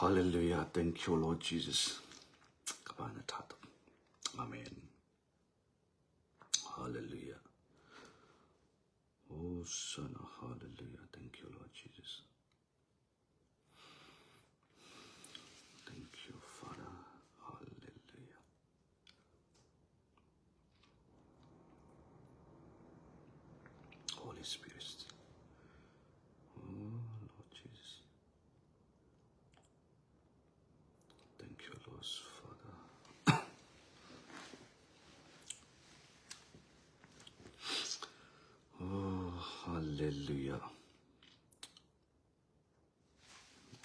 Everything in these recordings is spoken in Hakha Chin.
Hallelujah. Thank you, Lord Jesus. Ka pa na tha tuk. Amen. Hallelujah. Hosanna. Hallelujah. Thank you, Lord Jesus. Thank you, Father. Hallelujah. Holy Spirit. Oh, Lord Jesus. Thank you, Lord Father. oh, hallelujah.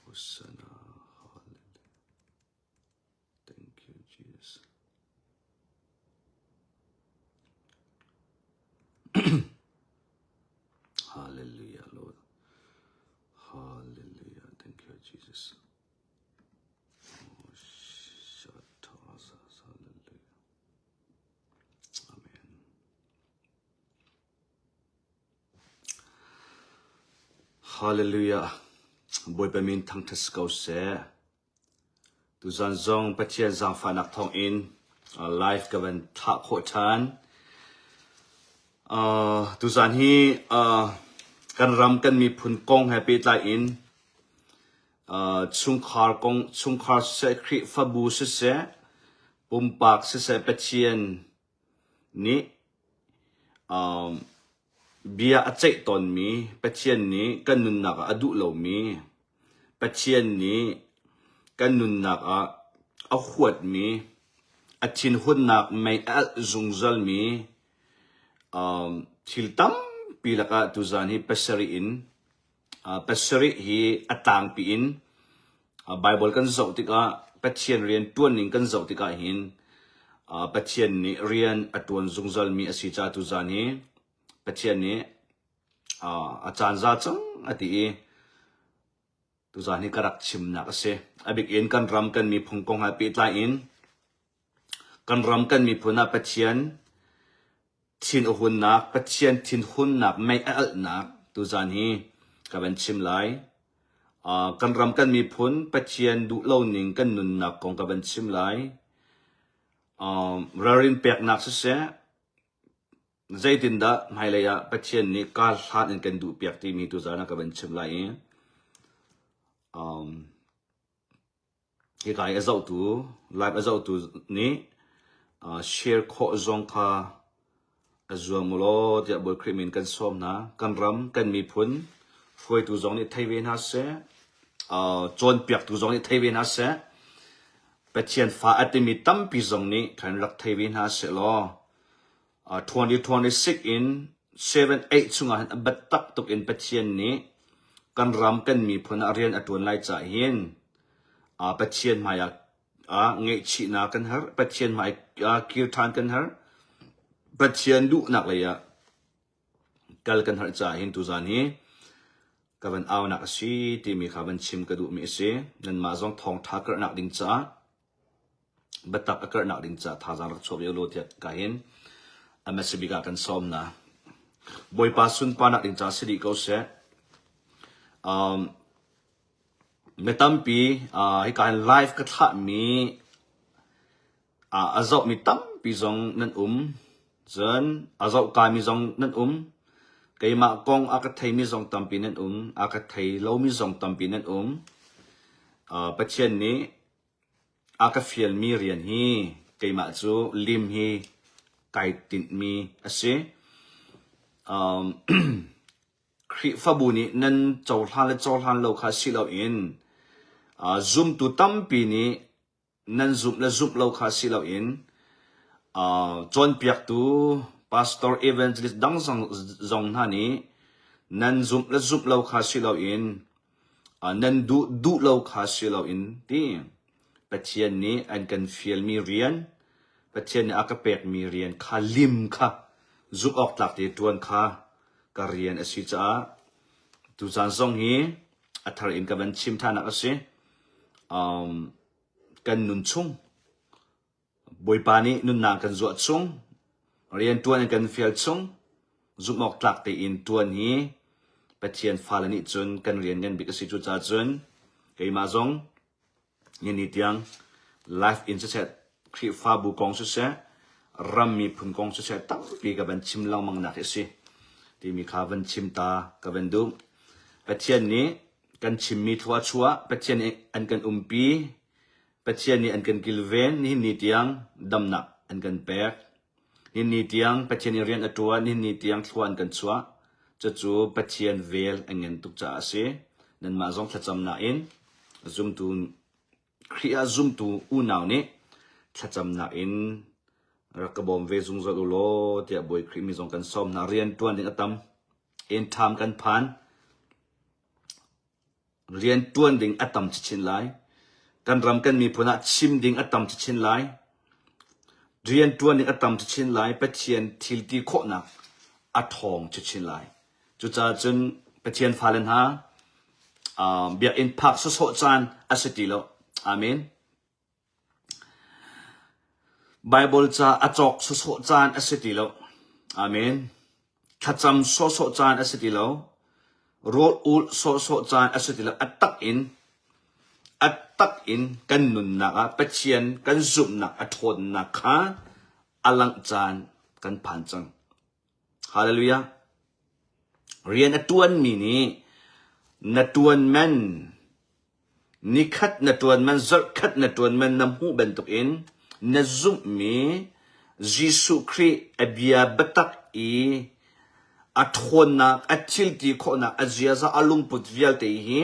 Hosanna. Hallelujah. Thank you, Jesus. Hallelujah, Lord. Hallelujah. Thank you, Jesus. Oh, Hallelujah. Amen. Hallelujah. Bawipa min thangṭhat si ko seh. Tuzan zong Pathian zaangfahnak thawngin live ka van thlah khawh ṭhan. Uh, tuzan hi uh, kan ram kan miphun kong he pehtlai in uh, chungkhar kong chungkhar siseh Khrihfabu siseh pumpak siseh Pathian nih um, bia a ceih tawnmi Pathian nih kan nunnak ah a duh lomi Pathian nih kan nunnak ah a huatmi a thinhunnak mei a alh zungzalmi um, thil tampi lakah tuzan hi pasarih in Pasarih hi a tlangpi in Baibal kan zoh tikah Pathian rian ṭuanning kan zoh tikah hin Pathian nih rian a ṭuan zungzalmi a si caah tuzaan hi Pathian nih a caan za cang a ti i tuzaan hi ka rak chimnak a si. A bik in kan ram kan miphun kong he pehtlai in kan ram kan miphun ah Pathian Thin a hunnak, Pathian thinhunnak mei a alhnak tuzaan hi ka van chim lai. Uh, kan ram kan miphun Pathian duh lo ning kan nunnak kong ka van chim lai. Um, ralrin peknak siseh, zeitindah hmailei ah Pathian nih kaar hlan in kan duh piak timi tuzaan ah ka van chim lai i um, Hika i a zohtu, live a zohtu nih share khawh zong kha a zuam u law tiah Bawi Khrih min kan sawm hna. Kan ram, kan miphun hruaitu zong nih thei ve hna seh, cawnpiaktu zong nih thei ve hna seh, Pathian fa a timi tampi zong nih khan rak thei ve hna seh law 2026 in 7 8 chungah hin a biatak tuk in Pathian nih kan ram kan miphun ah rian a ṭuan lai caah hin Pathian hmai ah ngaihchihnak kan herh, Pathian hmai ah kir ṭhan kan herh, Pathian duhnak lei ah kal kan herh caah hin tuzaan hi ka van aunak a si timi kha van chim ka duhmi a si. Nanmah zong thawngṭha karhnak ding caah biatak a karhnak ding caah thazaang rak chuah ve ulaw tiah ka hin a hmasa bik ah kan sawm hna. Bawipa sunparnak ding caah si dih ko seh. Um, mi tampi uh, hika hin live ka thlahmi uh, a zohmi tampi zong nan um. Cun a zoh kaimi zong nan um. Keimah kong a ka theimi zong tampi nan um. A ka thei lomi zong tampi nan um. Uh, Pathian nih A ka fialmi rian hi keimah cu lim hi kai tinhmi a si. Um, Khrihfabu nih nan cohlan le cohlan lo kha si loin uh, zumtu tampi nih nan zumh le zumh lo kha si loin uh, cawnpiaktu pastor evangelist dang zong, zong hna nih nan zumh le zumh lo kha si loin Nan duh duh lo kha si loin ti Pathian nih an kan fialmi rian, Pathian nih a ka pekmi rian kha lim kha zumh awk tlak te ṭuan kha ka rian a si caah tuzaan zong hi a thar in ka van chim ṭhannak a si. Um, kan nun chung Bawipa nih nunnak kan zuah chung, rianṭuan in kan fial chung, zumhawktlak tein ṭuan hi Pathian fale nih cun kan rian ngan bik a si. Cucaah cun keimah zong Ni tiang live in siseh, Khrihfabu kong siseh, ram miphun kong siseh tampi ka van chim lengmang nak hi a si timi kha van chim ta ka van duh. Pathian nih kan chimmi thlua chuah, Pathian nih an kan umpi, Pathian nih an kan kilven, nihin ni tiang damnak an kan pek. Nihin ni tiang Pathian nih rian a ṭuan, nihin ni tiang thlua an kan chuah. Cucu Pathian vel a ngen tuk caah a si. Nanmah zong thlacamnak in zumtu Khrih ah zumtu unau nih thlacamnak in rak ka bawm ve zungzal u law tiah Bawi Khrih mi zong kan sawm hna. Rian ṭuan ding a tam. Inn ṭham kan phan. Rian ṭuan ding a tam chinchin lai. Kan ram kan miphun ah chim ding a tam chinchin lai. Rian ṭuan ding a tam chinchin lai. Pathian thil ti khawhnak a ṭhawng chinchin lai. Cucaah cun Pathian fale hna, uh, biakinn phak sawsawh caan a si ti lo. Amen. Baibal ca a cawk sawsawh caan a si ti lo. Amen. Thlacam sawsawh caan a si ti lo. Rawl ul sawsawh caan a si ti lo. A tak in a tak in kan nunnak ah Pathian kan zumhnak a ṭhawnnak kha a langh caan kan phan cang. Hallelujah. Rian a ṭuanmi nih na ṭuan man Nikhat na ṭuan man, zarhkhat na ṭuan man na hmuh bantukin na zumhmi Jesuh Khrih a bia biatak i a ṭhawnnak, a thilti khawhnak, a ziaza, a lungput vialte hi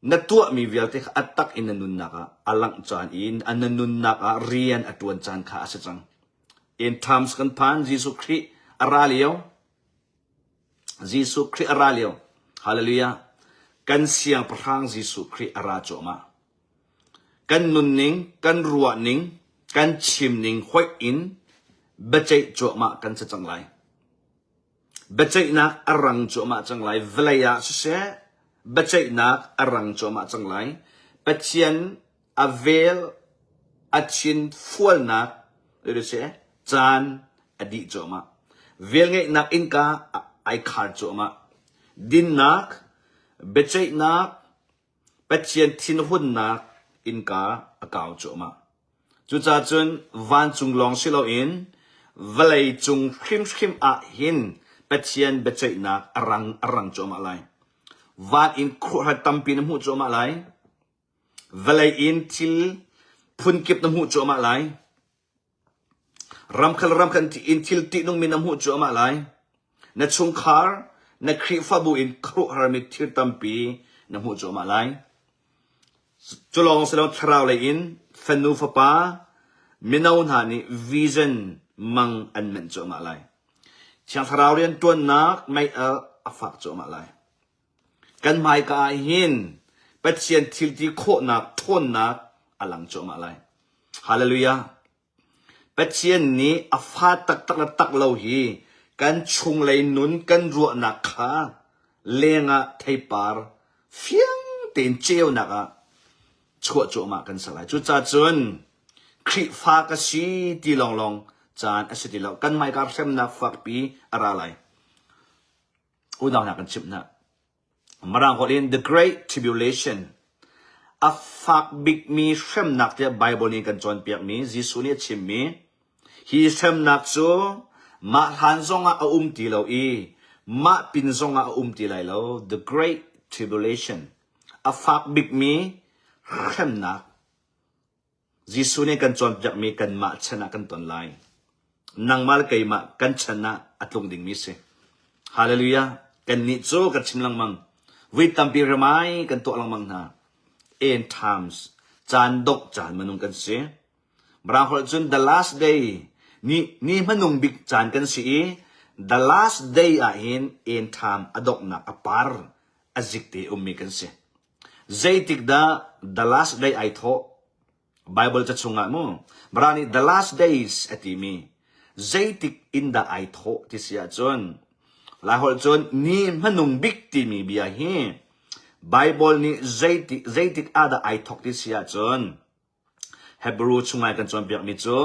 na tuahmi vialte kha a tak in na nunnak ah a langh caan i na nunnak ah rian a ṭuan caan kha a si cang. In times kan phan, Jesuh Khrih a ra lio. Jesuh Khrih a ra lio. Hallelujah. Kan siangpahrang Jesuh Khrih a ra cuahmah. Kan nunning, kan ruahning, kan chimning hoih in biaceih cuahmah kan si cang lai. Biaceihnak a rang cuahmah cang lai. Vawlei ah siseh, biaceihnak a rang cuahmah cang lai. Pathian a vel a chin fualnak caan a dih cuahmah. Velngeihnak innka ai khar cuahmah. Dinnak, biaceihnak, Pathian thinhunnak innka a kau cuahmah. Cucaah cun vancung lawng si loin vawlei cung hrimhrim ah hin Pathian biaceihnak a rang a rang cuahmah lai. Van in khuaruahhar tampi na hmuh cuahmah lai. Vawlei in thil phunkip na hmuh cuahmah lai. Ramkhel ramkhel in thil tihnungmi na hmuh cuahmah lai. Na chungkhar, na Khrihfabu in khuaruahharmi thil tampi na hmuh cuahmah lai. Cu lawng si lo thlarau lei in fanu fapa mino hna nih vision mang an manh cuahmah lai. Thiang Thlarau rianṭuannak mei a fak cuahmah lai. Kan hmaika ah hin Pathian thilti khawhnak ṭhawnnak a lang cuahmah lai. Hallelujah. Pathian nih a fa taktak le tak lo hi kan chunglei nun kan ruahnak kha lengah theipar fiang tein ceunak ah chuah cuahmah kan si lai. Cucaah cun Khrihfa ka si ti lawnglawng caan a si ti lo. Kan hmaika hremnak fakpi a ra lai. Unau hna kan chimh hna. Mirang holh in The Great Tribulation a fak bikmi hremnak tiah Bible nih kan cawnpiakmi Jesuh nih a chimmi hi hremnak cu mah hlan zongah a um ti lo i mah pin zongah a um ti lai lo The Great Tribulation a fak bikmi hremnak Jesuh nih kan cawnpiakmi kanmah chan ah kan ton lai. Nangmah le keimah kan chan ah a tlung dingmi si. Hallelujah. Kannih cu kan chim lengmang. Vui tampi remai kan tuah lengmang hna. End times. Caan dongh caan minung kan si. Mirang holh cun the last day ni ni hmanung bik caan kan si i the last day ah hin end time a donghnak a par a zik te ummi kan si. Zeitik dah the last day ai thawh? Bible ca chungah mu Mara nih the last days a timi zeitik in dah ai thawh ti si ahcun Laiholh cun ni hmanung bik timi bia hi Bible nih zeitik zeitik ah dah ai thawk ti si ahcun Hebrew chungah kan cawnpiakmi cu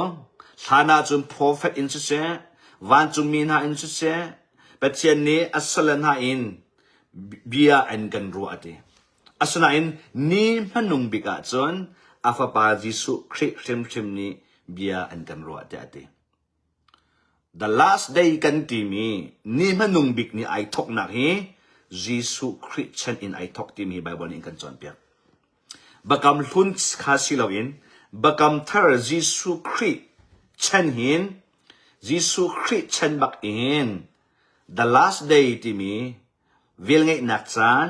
hlan ahcun profet in siseh, vancungmi hna in siseh, Pathian nih a sal hna in bia an kan ruah a ti. Asinain ni hmanung bik ahcun a Fapa Jesuh Khrih hrimhrim nih bia an kan ruah tiah a ti. The last day kan timi ni hmanung bik ni ai thawknak hi Jesuh Khrih chan in ai thawk timi hi Baibal nih in kan cawnpiak. Biakam hlun kha si loin Biakam thar Jesuh Khrih chan hin Jesuh Khrih chan bak in the last day timi velngeihnak caan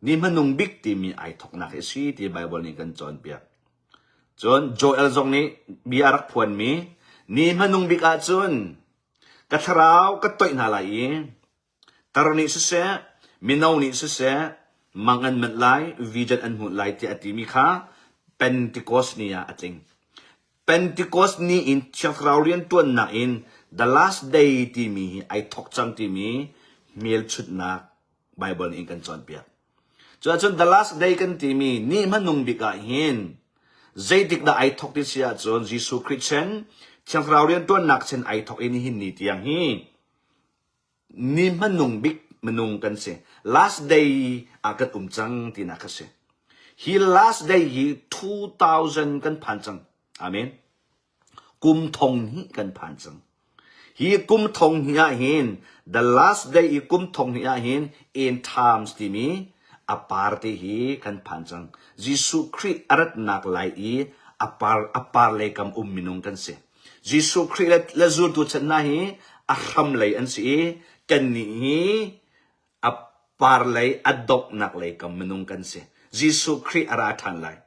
ni hmanung bik timi ai thawknak hi a si ti Baibal nih kan cawnpiak. Cun Joel zong nih bia a rak phuanmi ni hmanung bik ahcun ka thlarau ka toih hna lai i tar nih siseh, mino nih siseh, mang an manh lai, vision an hmuh lai tiah a timi kha Pentecost ni ah a tling. Pentecost ni in Thiang Thlarau rianṭuannak in the last day timi hi ai thawk cang timi hmelchunhnak Baibal nih in kan cawnpiak. Cuahcun the last day kan timi ni hmanung bik ah hin zeitik dah ai thawk ti si ahcun Jesuh Khrih chan Thiang Thlarau rianṭuannak chan ai thawk i nihin ni tiang hi ni hmanung bik minung kan si. Last day ah kan um cang tinak a si. Hi last day hi 2000 kan phan cang. Amen. Kum thong hnih kan phan cang. Hi kum thong hnih ah hin the last day i kum thong hnih ah hin end times timi a par te hi kan phan cang. Jesuh Khrih a ratnak lai i a par a par lei kam um minung kan si. Jesuh Khrih le, le zultu chan hna hi a hram lei an si i kannih hi a par lei a donghnak lei kam minung kan si. Jesuh Khrih a ra ṭhan lai.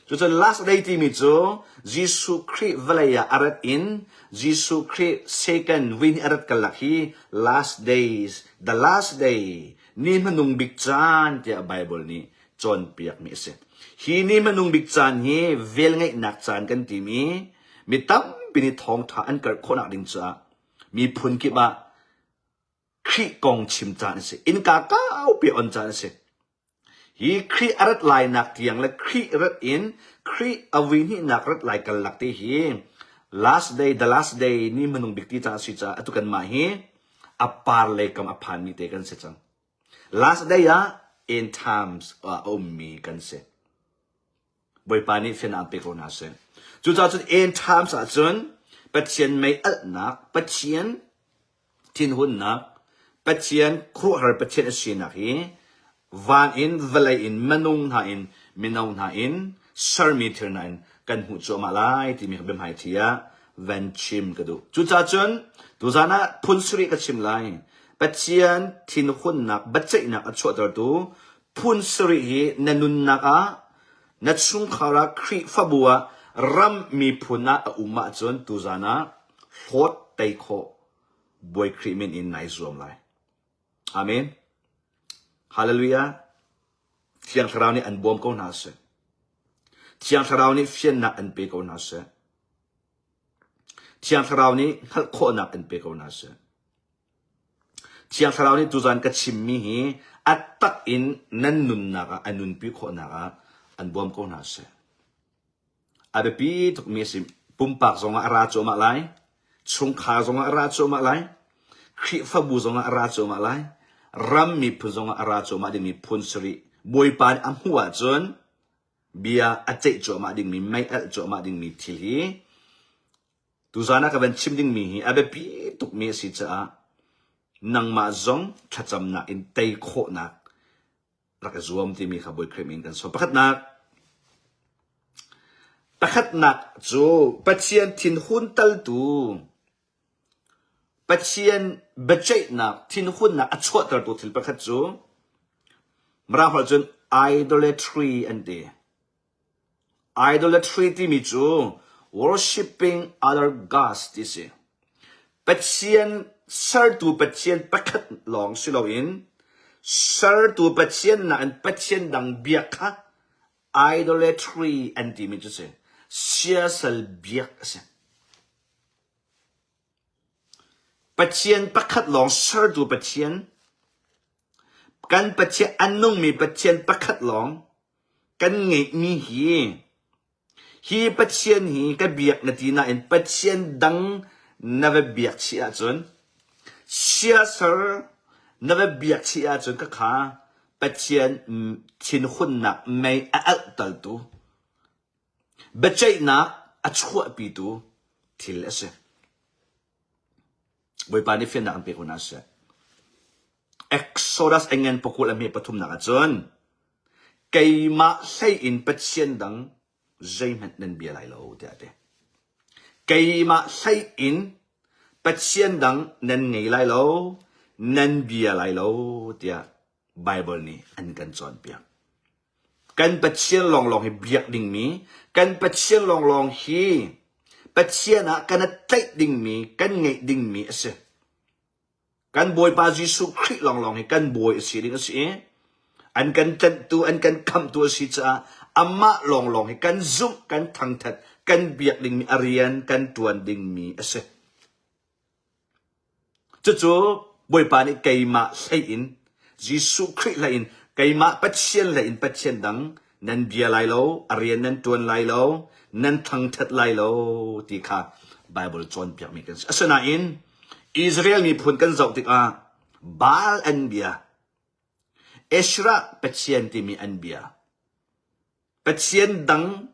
Cucun last day timi cu Jesuh Khrih vawlei ah a rat in Jesuh Khrih second win a rat kalak hi last days, the last day, ni hmanung bik caan tiah Bible nih cawnpiakmi a si. Hi ni hmanung bik caan hi velngeihnak caan kan timi mi tampi nih thawngṭha an karh khawhnak ding caah miphun kip ah Khrih kong chim caan a si. Innka kaupi on caan a si. Hi Khrih a rat lainak tiang le Khrih rat in Khrih a vuihnihnak rat lai karlak te hi last day, the last day ni hmanung bik ti caan a si caah atu kanmah hi a par lei kam a phanmi te kan si cang. Last day ah end times ah a ummi kan si. Bawipa nih fiannak pe ko hna seh. Cucaah cun end times ahcun Pathian mei alhnak, Pathian thinhunnak, Pathian khuaruahhar Pathian a sinak hi van in vawlei in minung hna in mino hna in sermi thil hna in kan hmuh cuahmah lai timi kha biahmaithi ah van chim ka duh. Cucaah cun tuzaan ah phun sarih ka chim lai. Pathian thinhunnak biaceihnak a chuahtertu phun sarih hi na nunnak ah na chungkhar ah Khrihfabu ah ram miphun ah a um ahcun tuzaan ah hlawt tei khawh Bawi Khrih min in nai zuam lai. Amen. Hallelujah. Thiang Thlarau nih an bawm ko hna seh. Thiang Thlarau nih fiannak an pe ko hna seh. Thiang Thlarau nih hngalh khawhnak an pe ko hna seh. Thiang Thlarau nih tuzaan ka chimmi hi a tak in nan nunnak ah a nunpi khawhnak ah an bawm ko hna seh. A biapi tukmi a si. Pumpak zongah a ra cuahmah lai. Chungkhar zongah a ra cuahmah lai. Khrihfabu zongah a ra cuahmah lai. Ram miphun zongah a ra cuahmah dingmi phun sarih Bawipa nih a hmuh ahcun bia a ceih cuahmah dingmi, mei alh cuahmah dingmi thil hi tuzaan ah ka van chim dingmi hi a biapi tukmi a si caah nangmah zong thlacamnak in tei khawhnak rak i zuam timi kha Bawi Khrih min kan sawm. Pakhatnak, pakhatnak cu Pathian thinhun taltu, Pathian biaceihnak thinhunnak a chuahtertu thil pakhat cu Mirang holh cun idolatry an ti. Idolatry timi cu worshipping other gods ti si. Pathian sertu Pathian pakhat lawng si loin sertu Pathian nakin Pathian dang biak kha idolatry an timi cu si. Siasal biak a si. Pathian pakhat lawng sertu Pathian kan Pathian an nungmi Pathian pakhat lawng Kan ngeihmi hi hi Pathian hi ka biak na ti nain Pathian dang na va biak chih ahcun siasal na va biak chih ahcun ka kha. Pathian thinhunnak mei a alhtertu, biaceihnak a chuahpitu thil a si. Bawipa nih fiannak an pek ko hna seh. Exodus engen pakul a hme pathumnak ahcun keimah hlei in Pathian dang zeihmanh nan bia lai lo tiah a ti. Keimah hlei in Pathian dang nan ngei lai lo, nan bia lai lo tiah Baibal nih an kan cawnpiak. Kan Pathian lawnglawng hi biak dingmi, kan Pathian lawnglawng hi Pathian ah kan i tlaih dingmi, kan ngeih dingmi a si. Kan Bawipa Jesuh Khrih lawnglawng hi kan Bawi a si ding a si i an kan tlanhtu, an kan khamhtu a si caah amah lawnglawng hi kan zumh, kan thangthat, kan biak dingmi a rian kan tuan dingmi a si. Cucu Bawipa nih keimah hlei in, Jesuh Khrih hlei in, keimah Pathian hlei in Pathian dang nan bia lai lo, a rian nan ṭuan lai lo, nan thangṭhat lai lo ti kha Baibal cawnpiakmi kan si. Asinain Israel miphun kan zoh tikah Baal an bia, Asherah pathian timi an bia, pathian dang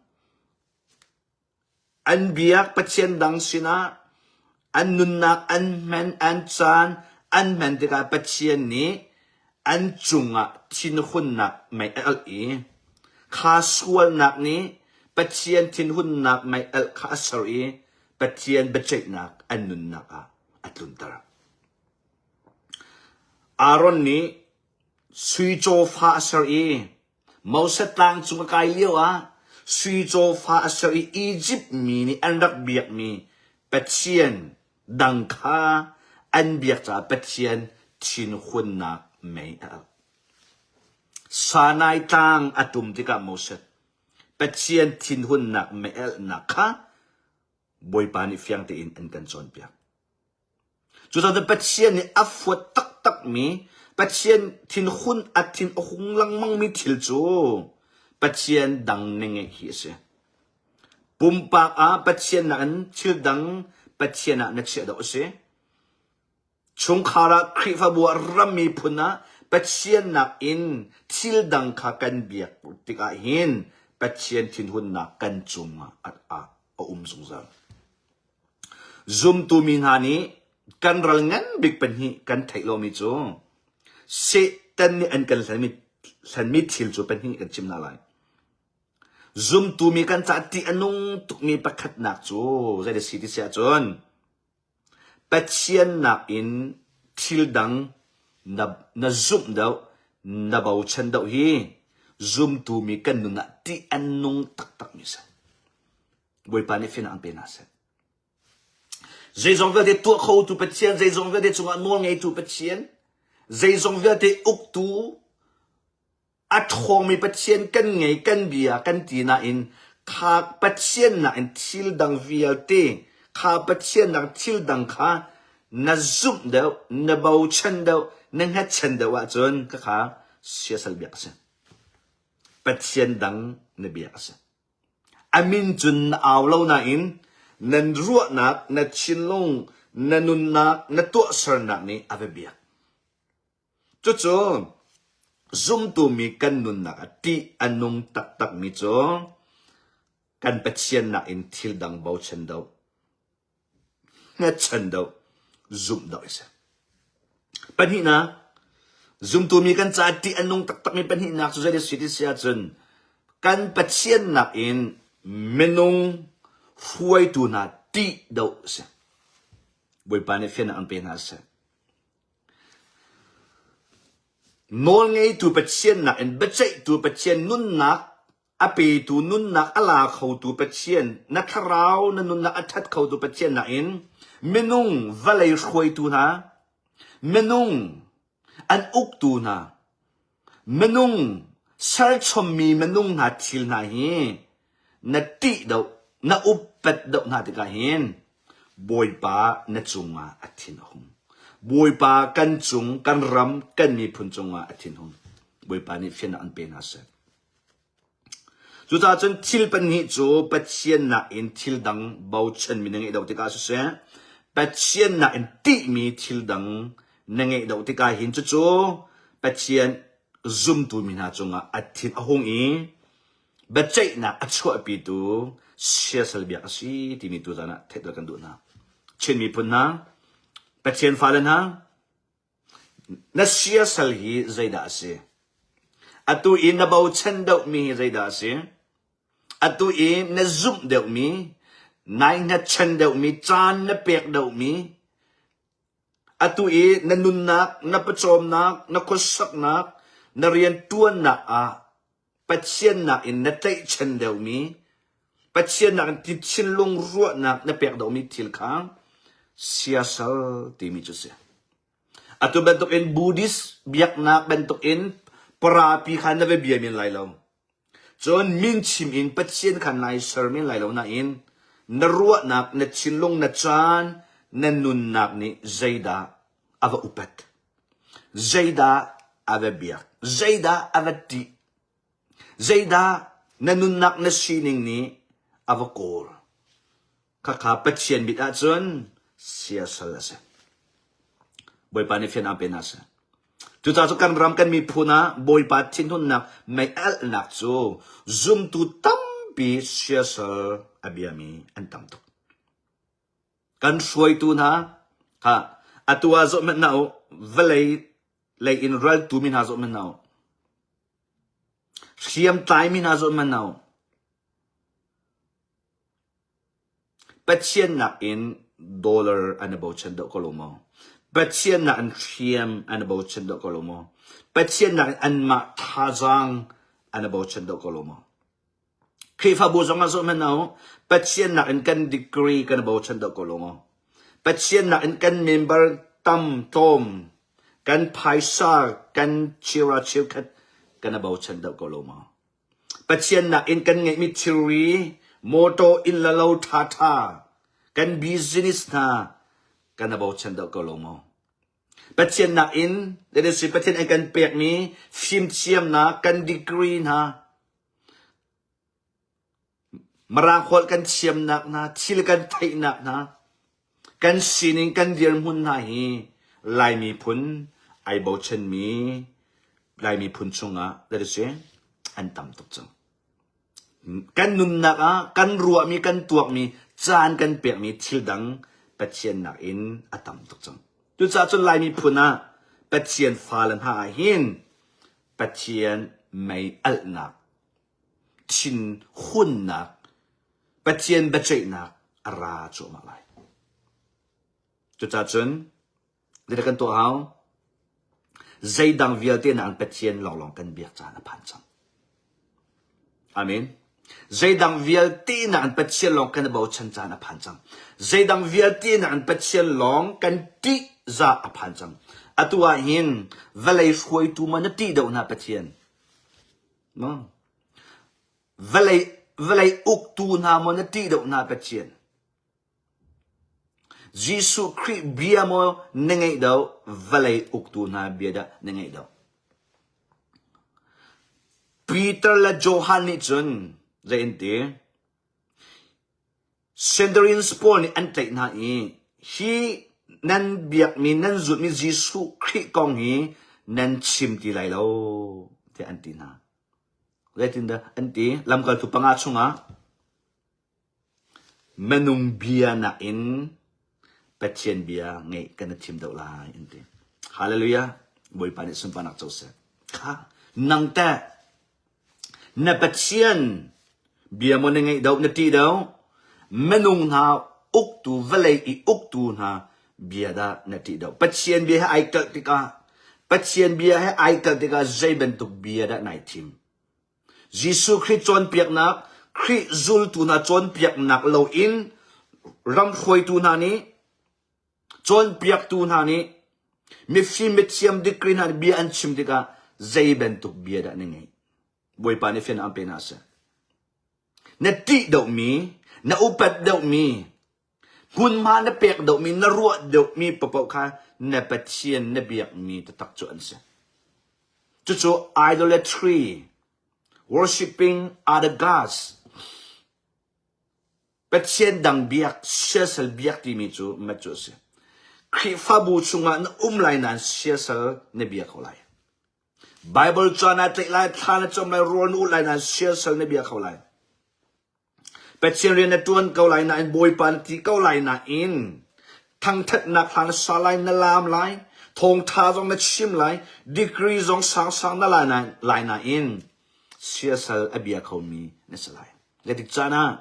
An biak pathian dang sinah an nunnak an hman, an caan an hman tikah Pathian nih an cungah thinhunnak mei a alh i kha sualnak nih Pathian thinhunnak mei alh kha a ser i Pathian biaceihnak an nunnak ah a tlunter. Aaron nih sui cawfa a ser i Moses tlang cung a kai lio ah sui cawfa a ser i Izipt mi nih an rak biakmi pathian dang kha an biak caah Pathian thinhunnak mei a alh. Sinai tlang a tum tikah Moses Pathian thinhunnak mei alhnak kha Bawipa nih fiang tein an kan cawnpiak. Cucaah Pathian nih a fuat taktakmi, Pathian thinhun a thin a hung lengmangmi thil cu Pathian dang na ngeih hi a si. Pumpak ah Pathian nakin thil dang Pathian ah na chiah deuh a si. Chungkhar ah Khrihfabu ah ram miphun ah Pathian nakin thil dang kha kan biak tikah hin Pathian thinhunnak kan cungah a, a, a um zungzal. Zumtu mi hna nih kan ral ngan bik pahnih kan theih lomi cu Satan nih an kan hlenmi, hlenmi thil cu pahnih kan chim hna lai. Zumtu mi kan caah ṭih a nung tukmi pakhatnak cu zei a si ti si ahcun Pathian nakin thil dang na, na zumh deuh, na bochan deuh hi zumtu mi kan nun ah ṭih a nung taktakmi a si. Bawipa nih finak an pe hna seh. Zeizong vialte tuah khotu Pathian, zeizong vialte cungah nawl ngeitu Pathian, zeizong vialte uktu, a ṭhawngmi Pathian kan ngei, kan bia kan ti nain kha Pathian nakin thil dang vialte, kha Pathian nak thil dang kha na zumh deuh, na bochan deuh, na hngatchan deuh ahcun khakha siasal biak a si. Pathian dang na biak a si. A min cun na au lo nain nan ruahnak, na thinlung, na nunnak, na tuahsernak nih a va biak. Cucu zumtu mi kan nunnak ah ṭih a nung taktakmi cu kan Pathian nakin thil dang bochan doh. Hngatchan deuh, zumh deuh a si. Pahnihnak, zumtu mi kan caah ṭih a nung taktakmi pahnihnak cu zei a si ti si ahcun kan Pathian nakin minung hruaitu hna ṭih deuh a si. Bawipa nih fiannak an pe hna seh. Nawlngeitu Pathian nakin biaceihtu Pathian nunnak a petu nunnak a la khotu Pathian, na thlarau na nunnak a ṭhat khotu Pathian nakin minung vawlei hruaitu hna, minung an uktu hna, minung serchommi minung hna thil hna hi na ṭih deuh, na upat deuh hna tikah hin Bawipa na cungah a thin a hung. Bawipa kan cung, kan ram, kan miphun cungah a thin hung. Bawipa nih fiannak an pe hna seh. Cucaah cun thil pahnih cu Pathian nakin thil dang bochanmi na ngeih deuh tikah siseh, Pathian nakin ṭihmi thil dang na ngeih deuh tikah hin cucu Pathian. zumtu mi hna cungah a thin a hung i biaceihnak a chuahpitu siasal biak a si timi tuzan ah theihter kan duh hna. Chin miphun hna, Pathian fale hna, na siasal hi zeidah a si? Atu i na bochan deuhmi hi zeidah a si? Atu i na zumh deuhmi, nai hngatchan deuhmi, caan na pek deuhmi, Atu i na nunnak, na pawcawmnak, na khuasaknak, na rianṭuannak ah Pathian nakin na tlaihchan deuhmi, Pathian nakin ti thinlung ruahnak na pek deuhmi thil kha siasal timi cu a si. Atu bantukin Buddhist biaknak bantukin parapi kha na va bia men lai lo. Cun min chim in Pathian kha nai ser men lai lo nain na ruahnak, na thinlung, na caan, na nunnak nih zeidah a va upat, zeidah a va biak, zeidah a va ṭih, zeidah na nunnak na sining nih a va kawl. Khakha Pathian mit ahcun siasal a si. Bawipa nih fian aan pe hna seh. Cucaah cu kan ram kan miphun ah Bawipa thinhunnak mei alhnak cu zumtu tampi siasal a biami an tam tuk. Kan hruaitu hna kha atu ah zoh hmanh hna u, vawlei lei in raltu mi hna zoh hmanh hna u, hriamtlai mi hna zoh hmanh hna u, Pathian nakin dollar an i bochan deuh ko lo maw? Pathian nakin hriam an i bochan deuh ko lo maw? Pathian nakin anmah thazaang an i bochan deuh ko lo maw? Khrihfabu zong ah zoh hmanh u, Pathian nakin kan degree kan i bochan deuh ko lo maw? Pathian nakin kan member tam tlawm, kan phaisa, kan chira cheukhat kan i bochan deuh ko lo maw? Pathian nakin kan ngeihmi thilri, mawṭaw, inn le lo ṭhaṭha, kan business hna kan i bochan deuh ko lo maw? Pathian nakin, that is, Pathian an kan pekmi fimthiamnak, kan degree hna, Mirang holh kan thiamnak hna, thil kan theihnak hna, kan sining kan dirhmun hna hi Lai miphun ai bochanmi Lai miphun chungah that is an tam tuk cang. Kan nunnak ah kan ruahmi kan tuakmi caan kan pekmi thil dang Pathian nakin a tam tuk cang. Cucaah cun Lai miphun ah Pathian fale hna ah hin Pathian mei alhnak thinhunnak, Pathian biaceihnak a ra cuahmah lai. Cucaah cun zeidah kan tuah hau? Zeidang vialte nain Pathian lawnglawng kan biak caan a phan cang. Amen. Zeidang vialte nain Pathian lawng kan i bochan caan a phan cang. Zeidang vialte nain Pathian lawng kan ṭihzah a phan cang. Atu ah hin vawlei hruaitu ma na ṭih deuh hna Pathian? Vawlei, vawlei uktu hna maw na ṭih deuh hna Pathian? Jesuh Khrih bia maw na ngeih deuh, vawlei uktu hna bia dah na ngeih deuh? Peter le Johan nih cun zei an ti? Centurions pawl nih an tlaih hna i hi nan biakmi nan zulhmi Jesuh Khrih kong hi nan chim ti lai lo tiah an ti hna. Zeitindah an ti? Lamkaltu panga chungah minung bia nakin Pathian bia ngeih kan i thim deuh lai an ti. Hallelujah. Bawipa nih sunparnak co seh. Kha nang teh Na Pathian bia maw na ngeih doh, na ṭih doh? Minung hna uktu, vawlei i uktu hna bia dah na ṭih doh? Pathian bia he ai kalh tikah, Pathian bia he ai kalh tikah zei bantuk bia dah nai thim? Jesuh Khrih cawnpiaknak, Khrih zultu hna cawnpiaknak loin ram hruaitu hna nih Cawnpiaktu hna nih mifim mithiam degree hna nih bia an chim tikah zei bantuk bia dah na ngeih? Bawipa nih fian aan pe hna seh. Na ṭih deuhmi, na upat deuhmi, hmunhma na pek deuhmi, na ruah deuhmi paohpaoh kha na Pathian na biakmi taktak cu an si. Cucu idolatry, worshipping other gods, Pathian dang biak, siasal biak timi cu mat cu a si. Khrihfabu chungah na um lai nain siasal na bia ko lai. Bible ca naa tlaih lai, thla na cam lai, rawl na ulh lai nain siasal na bia kho lai. Pathian rian na ṭuan ko lai nain Bawipa na ti ko lai nain thangṭhatnak hla na sa lai, na laam lai, thawngṭha zong na chim lai, degree zong sangsang na la lai nain siasal a bia khomi na si lai. Zeitik caan ah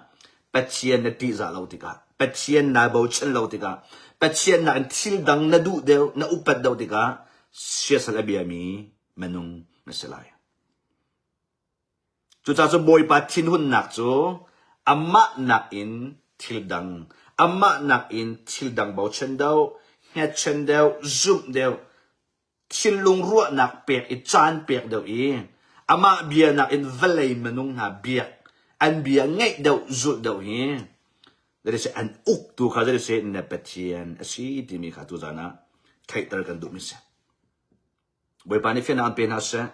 Pathian na ṭihzah lo tikah, Pathian naa bochan lo tikah, Pathian nakin thil dang na duh deuh, na upat deuh tikah siasal a biami minung na si lai. Cucaah cu Bawipa thinhunnak cu amah nakin thil dang, amah nakin thil dang bochan deuh, hngatchan deuh, zumh deuh, thinlung ruahnak pek i caan pek deuh i amah bia nakin vawlei minung hna biak, an bia ngaih deuh, zulh deuh hi zeiti an uktu kha zeiti na Pathian a si timi kha tuzaan ah theihter kan duhmi si. Bawipa nih fiannak an pe hna seh.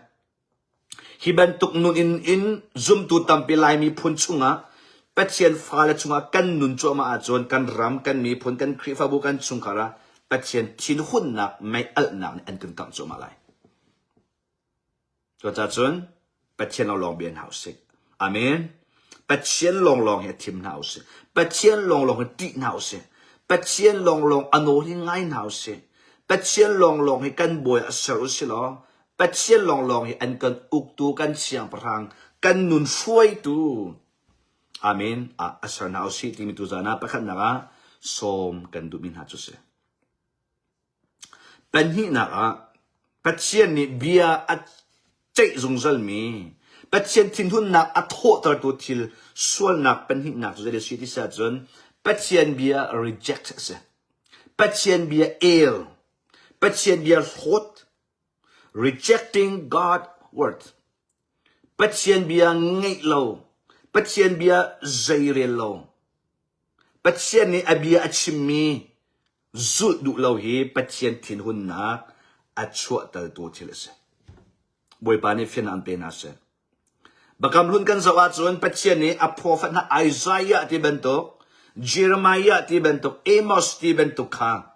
Hi bantuk nun in, in zumtu tampi Lai miphun chungah Pathian fale chungah kan nun cuahmah ahcun kan ram, kan miphun, kan Khrihfabu, kan chungkhar ah Pathian thinhunnak mei alhnak nih an kan kangh cuahmah lai. Cucaah cun Pathian lawnglawng bia hna usih. Amen. Pathian lawnglawng hi a thim hna usih. Pathian lawnglawng hi ṭih hna usih. Pathian lawnglawng a nawl hi ngai hna usih. Pathian lawnglawng hi kan bawi ah ser usih law Pathian lawnglawng hi an kan uktu, kan siangpahrang, kan nun hruaitu. Amen. Ah a ser hna usih timi tuzaan ah pakhatnak ah sawm kan duhmi hna cu si. Pahnihnak ah Pathian nih bia a ceih zungzalmi, Pathian thinhunnak a thawhtertu thil sualnak pahnihnak cu zei a si ti si ahcun Pathian bia reject a si. Pathian bia el, Pathian bia hlawt, rejecting God word. Pathian bia ngeih lo, Pathian bia zeirel lo. Pathian nih a bia a chimmi zulh duh lo hi Pathian thinhunnak a chuahtertu thil a si. Bawipa nih fiannak an pe hna seh. Biakam hlun kan zoh ahcun Pathian nih a profet hna Isaiah ti bantuk, Jeremiah ti bantuk, Amos ti bantuk kha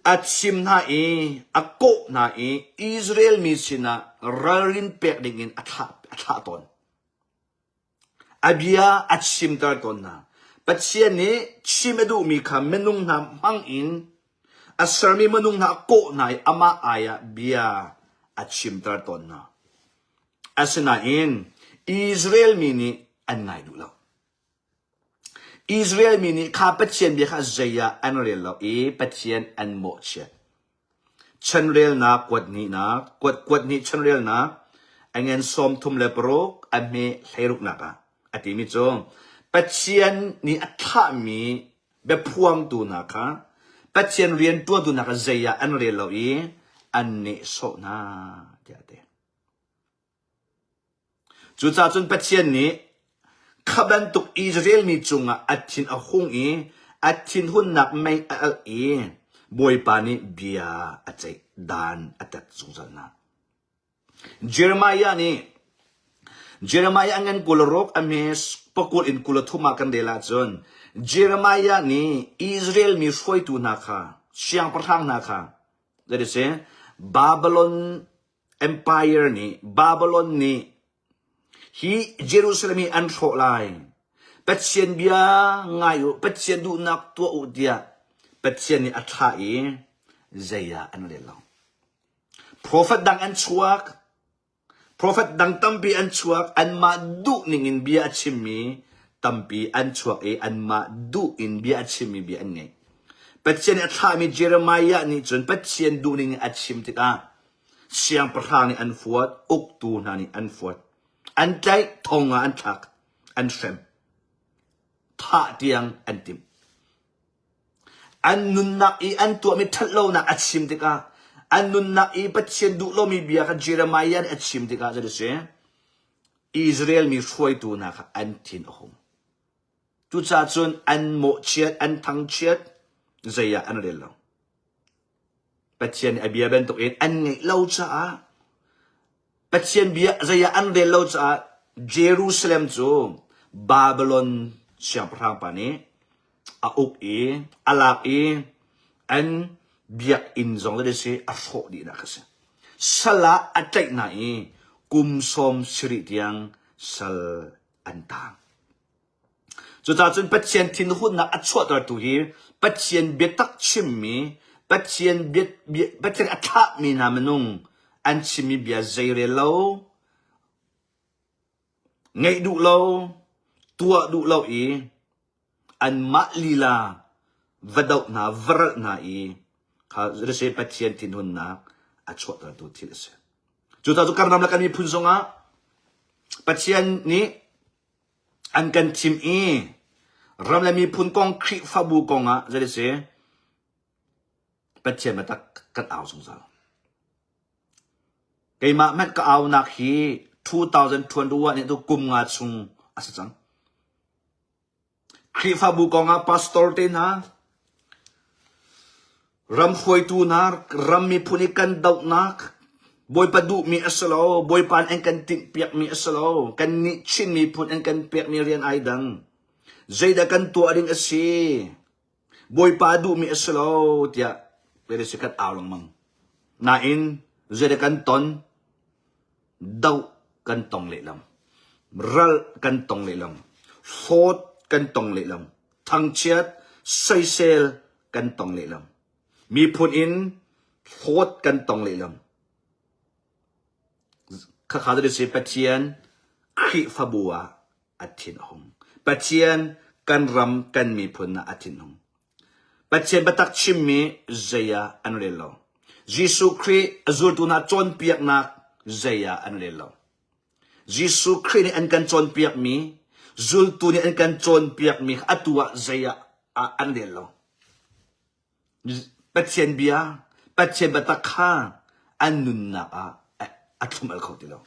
a chim hna i a kawh hna i Israel mi sinah ralrin pek dingin a thlah, a thlah tawn. A bia a chimter tawn hna. Pathian nih chim a duhmi kha minung hna hmang in a sermi minung hna a kawh hna i amah ai ah bia a chimter tawn hna. Asinain Israel mi nih an ngai duh lo. Israel mi nih kha Pathian bia kha zei ah an rel lo i Pathian an mawhchiat. Chanrelnak kuat hnihnak, kuat kuat hnih chanrelnak, a ngen 36 a hme hleiruknak ah a timi cu Pathian nih a thlahmi biaphuangtu hna kha Pathian rianṭuantu hna kha zei ah an rel lo i an nehsawh hna tiah a ti. Cucaah cun Pathian nih kha bantuk Israel mi cungah a thin a hung i a thinhunnak mei a alh i Bawipa nih bia a ceih dan a tat zungzal hna. Jeremiah nih Jeremiah a ngan 26 a hme pakul in 33 ah kan rel ahcun Jeremiah nih Israel mi hruaitu hna kha siangpahrang hna kha that is Babylon Empire nih Babylon nih hi Jerusalem hi an hrawh lai. Pathian bia ngai u, Pathian duhnak tuah u tiah Pathian nih a thlah i zei ah an rel lo. Profet dang an chuak. Profet dang tampi an chuak. Anmah duh ning in bia a chimmi tampi an chuak i anmah duh in bia a chimmi bia an ngei. Pathian nih a thlahmi Jeremiah nih cun Pathian duhning in a chim tikah siangpahrang nih an fuat, uktu hna nih an fuat. An tlaih, thong ah an thlak, an hrem. Thah tiang an timh. An nunnak i an tuahmi ṭhatlonak a chim tikah an nunnak i Pathian duh lomi bia kha Jeremiah nih a chim tikah zei a si? Israel mi hruaitu hna kha an thin a hung. Cucaah cun an mawhchiat, an thangchiat, zei ah an rel lo. Pathian nih a bia bantukin an ngeih lo caah Pathian bia zei ah an rel lo caah Jerusalem cu Babylon siangpahrang pa nih a uk i a lak i an biakinn zong le si a hrawh dihnak a si. Sal ah a tlaih hna i kum 70 tiang sal an tang. Cucaah cun Pathian thinhunnak a chuahtertu hi Pathian biatak chimmi, Pathian bia, bia, Pathian a thlahmi hna minung an chimmi bia zeirel lo, ngeih duh lo, tuah duh lo i anmah lila va doh hna, va ralh hna i kha si Pathian thinhunnak a chuahtertu thil a si. Cucaah cu kan ram le kan miphun zongah Pathian nih an kan thim i ram le miphun kong Khrihfabu kong ah zei si Pathian biatak kan au zungzal. Keimah hmanh ka aunak hi 2021 nih tu kum nga chung a si cang. Khrihfabu kong ah pastor te hna, ram hruaitu hna, ram miphun i kan dohnak, Bawipa duhmi a si lo, Bawipa nih an kan tinhpiakmi a si lo, kannih Chin miphun an kan pekmi rian ai dang. Zeidah kan tuah ding a si? Bawipa duhmi a si lo tiah si kan au lengmang. Nain zeidah kan ton? Doh kan tong lehlam. Ral kan tong lehlam. Hlawt kan tong lehlam. Thangchiat, soisel kan tong lehlam. Miphun in hlawt kan tong lehlam. Khakha cu si Pathian Khrihfabu ah a thin a hung. Pathian kan ram kan miphun ah a thin hung. Pathian biatak chimmi zei ah an rel lo. Jesuh Khrih a zultu hna cawnpiaknak zei ah an rel lo. Jesuh Khrih nih an kan cawnpiakmi, zultu nih an kan cawnpiakmi atu ah zei ah an rel lo. Pathian bia, Pathian biatak kha an nunnak ah a thlum al kho ti lo.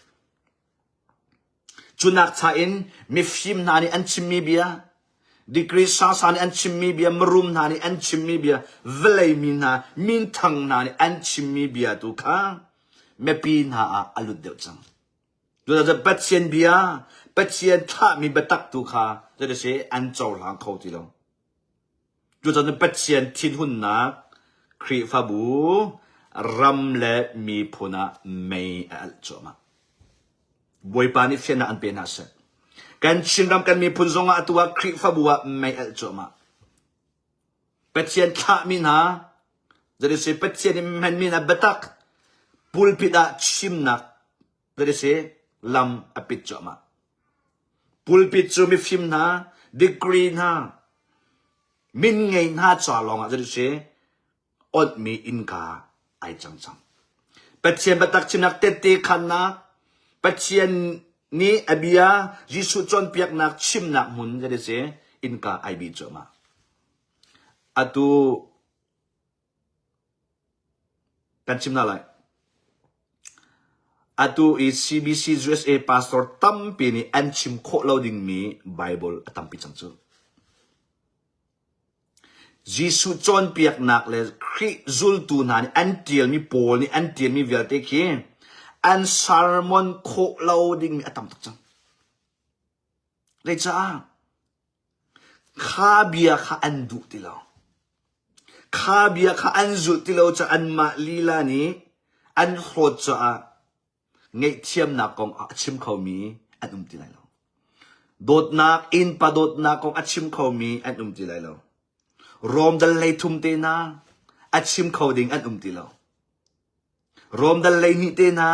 Cu nakcha in mifim hna nih an chimmi bia, degree sangsa nih an chimmi bia, mirum hna nih an chimmi bia, vawlei mi hna, minthang hna nih an chimmi bia tu kha mipi hna ah a lut deuh cang. Cucaah Pathian bia, Pathian thlahmi biatak tu kha zeidah an cohlang kho ti lo. Cucaah Pathian thinhunnak Khrihfabu ram le miphun ah mei a alh cuahmah. Bawipa nih fiannak an pe hna seh. Kan Chinram kan miphun zongah atu ah Khrihfabu ah mei alh cuahmah. Pathian thlahmi hna, zeiti Pathian nih hmanmi hna biatak pulpit ah chimnak zeiti lam a pit cuahmah. Pulpit cu mifim hna, degree hna, min ngei hna ca lawngah zeitin si onhmi innka ai cang cang. Pathian biatak chimnak tette khannak, Pathian nih a bia Jesuh cawnpiaknak chimnak hmun zeitin si innka ai bih cuahmah. Atu Kan chim hna lai. Atu i CBC USA pastor tampi nih an chim khawh lo dingmi Bible a tampi cang cu. Jesuh cawnpiaknak le Khrih zultu hna nih an ṭialmi Paul nih an ṭialmi vialte khi an sermon khawh lo dingmi a tam tuk cang. Zeicah? Kha bia kha an duh ti lo. Kha bia kha an zulh ti lo caah anmah lila nih an hlawt caah ngaihthiamnak kong a chim khomi an um ti lai lo. Dawtnak, innpa dawtnak kong a chim khomi an um ti lai lo. Rom dal 33 te hna a chim kho ding an um ti lo. Rom dal 12 te hna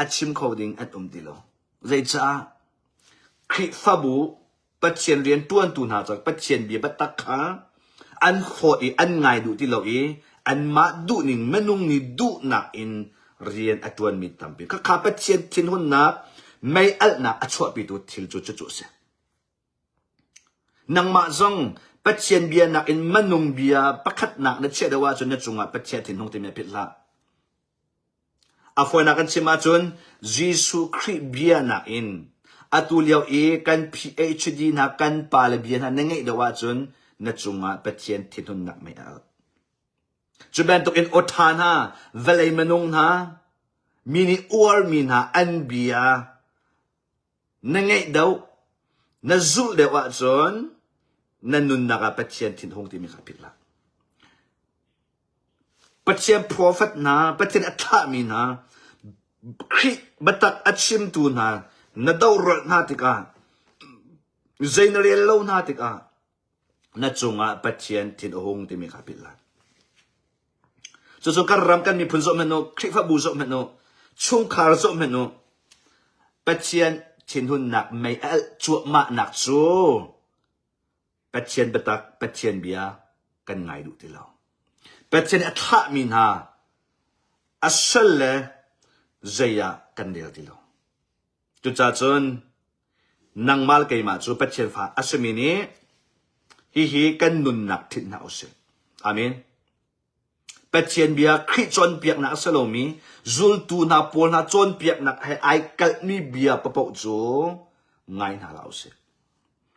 a chim kho ding an um ti lo. Zeicah? Khrihfabu Pathian rian ṭuantu hna cu Pathian bia biatak kha an hlawt i an ngai duh ti lo i anmah duhning minung nih duhnak in rian a ṭuanmi tampi. Khakha Pathian thinhunnak mei alhnak a chuahpitu thil cu cucu a si. Nangmah zong Pathian bia nakin minung bia pakhatnak na chiah deuh ahcun na cungah Pathian thinhung timi a philh hlah. A fawinak kan chim ahcun Jesuh Khrih bia nakin atu lio i kan PhD hna kan pale bia hna na ngeih deuh ahcun na cungah Pathian thinhunnak mei a alh. Cu bantukin awṭha hna, vawlei minung hna, mi nih uarmi hna an bia Na ngeih deuh, na zulh deuh ahcun na nunnak ah Pathian thinhung timi kha philh hlah. Pathian prophet hna, Pathian a thlahmi hna, Khrih biatak a chimtu hna na dohrolh hna tikah zei na rel lo hna tikah na cungah Pathian thin a hung timi kha philh hlah. Cucu kan ram kan miphun zoh hmanh u, Khrihfabu zoh hmanh u, chungkhar zoh hmanh u, Pathian thinhunnak mei a alh cuahmahnak cu Pathian biatak, Pathian bia kan ngai duh ti lo. Pathian a thlahmi hna a sal le zei ah kan rel ti lo. Cucaah cun nangmah le keimah cu Pathian fa a simi nih hihi kan nunnak ṭhit hna usih. Amen. Pathian bia Khrih cawnpiaknak a si lomi zultu hna pawl hna cawnpiaknak he ai kalhmi bia paoh cu ngai hna hlah usih.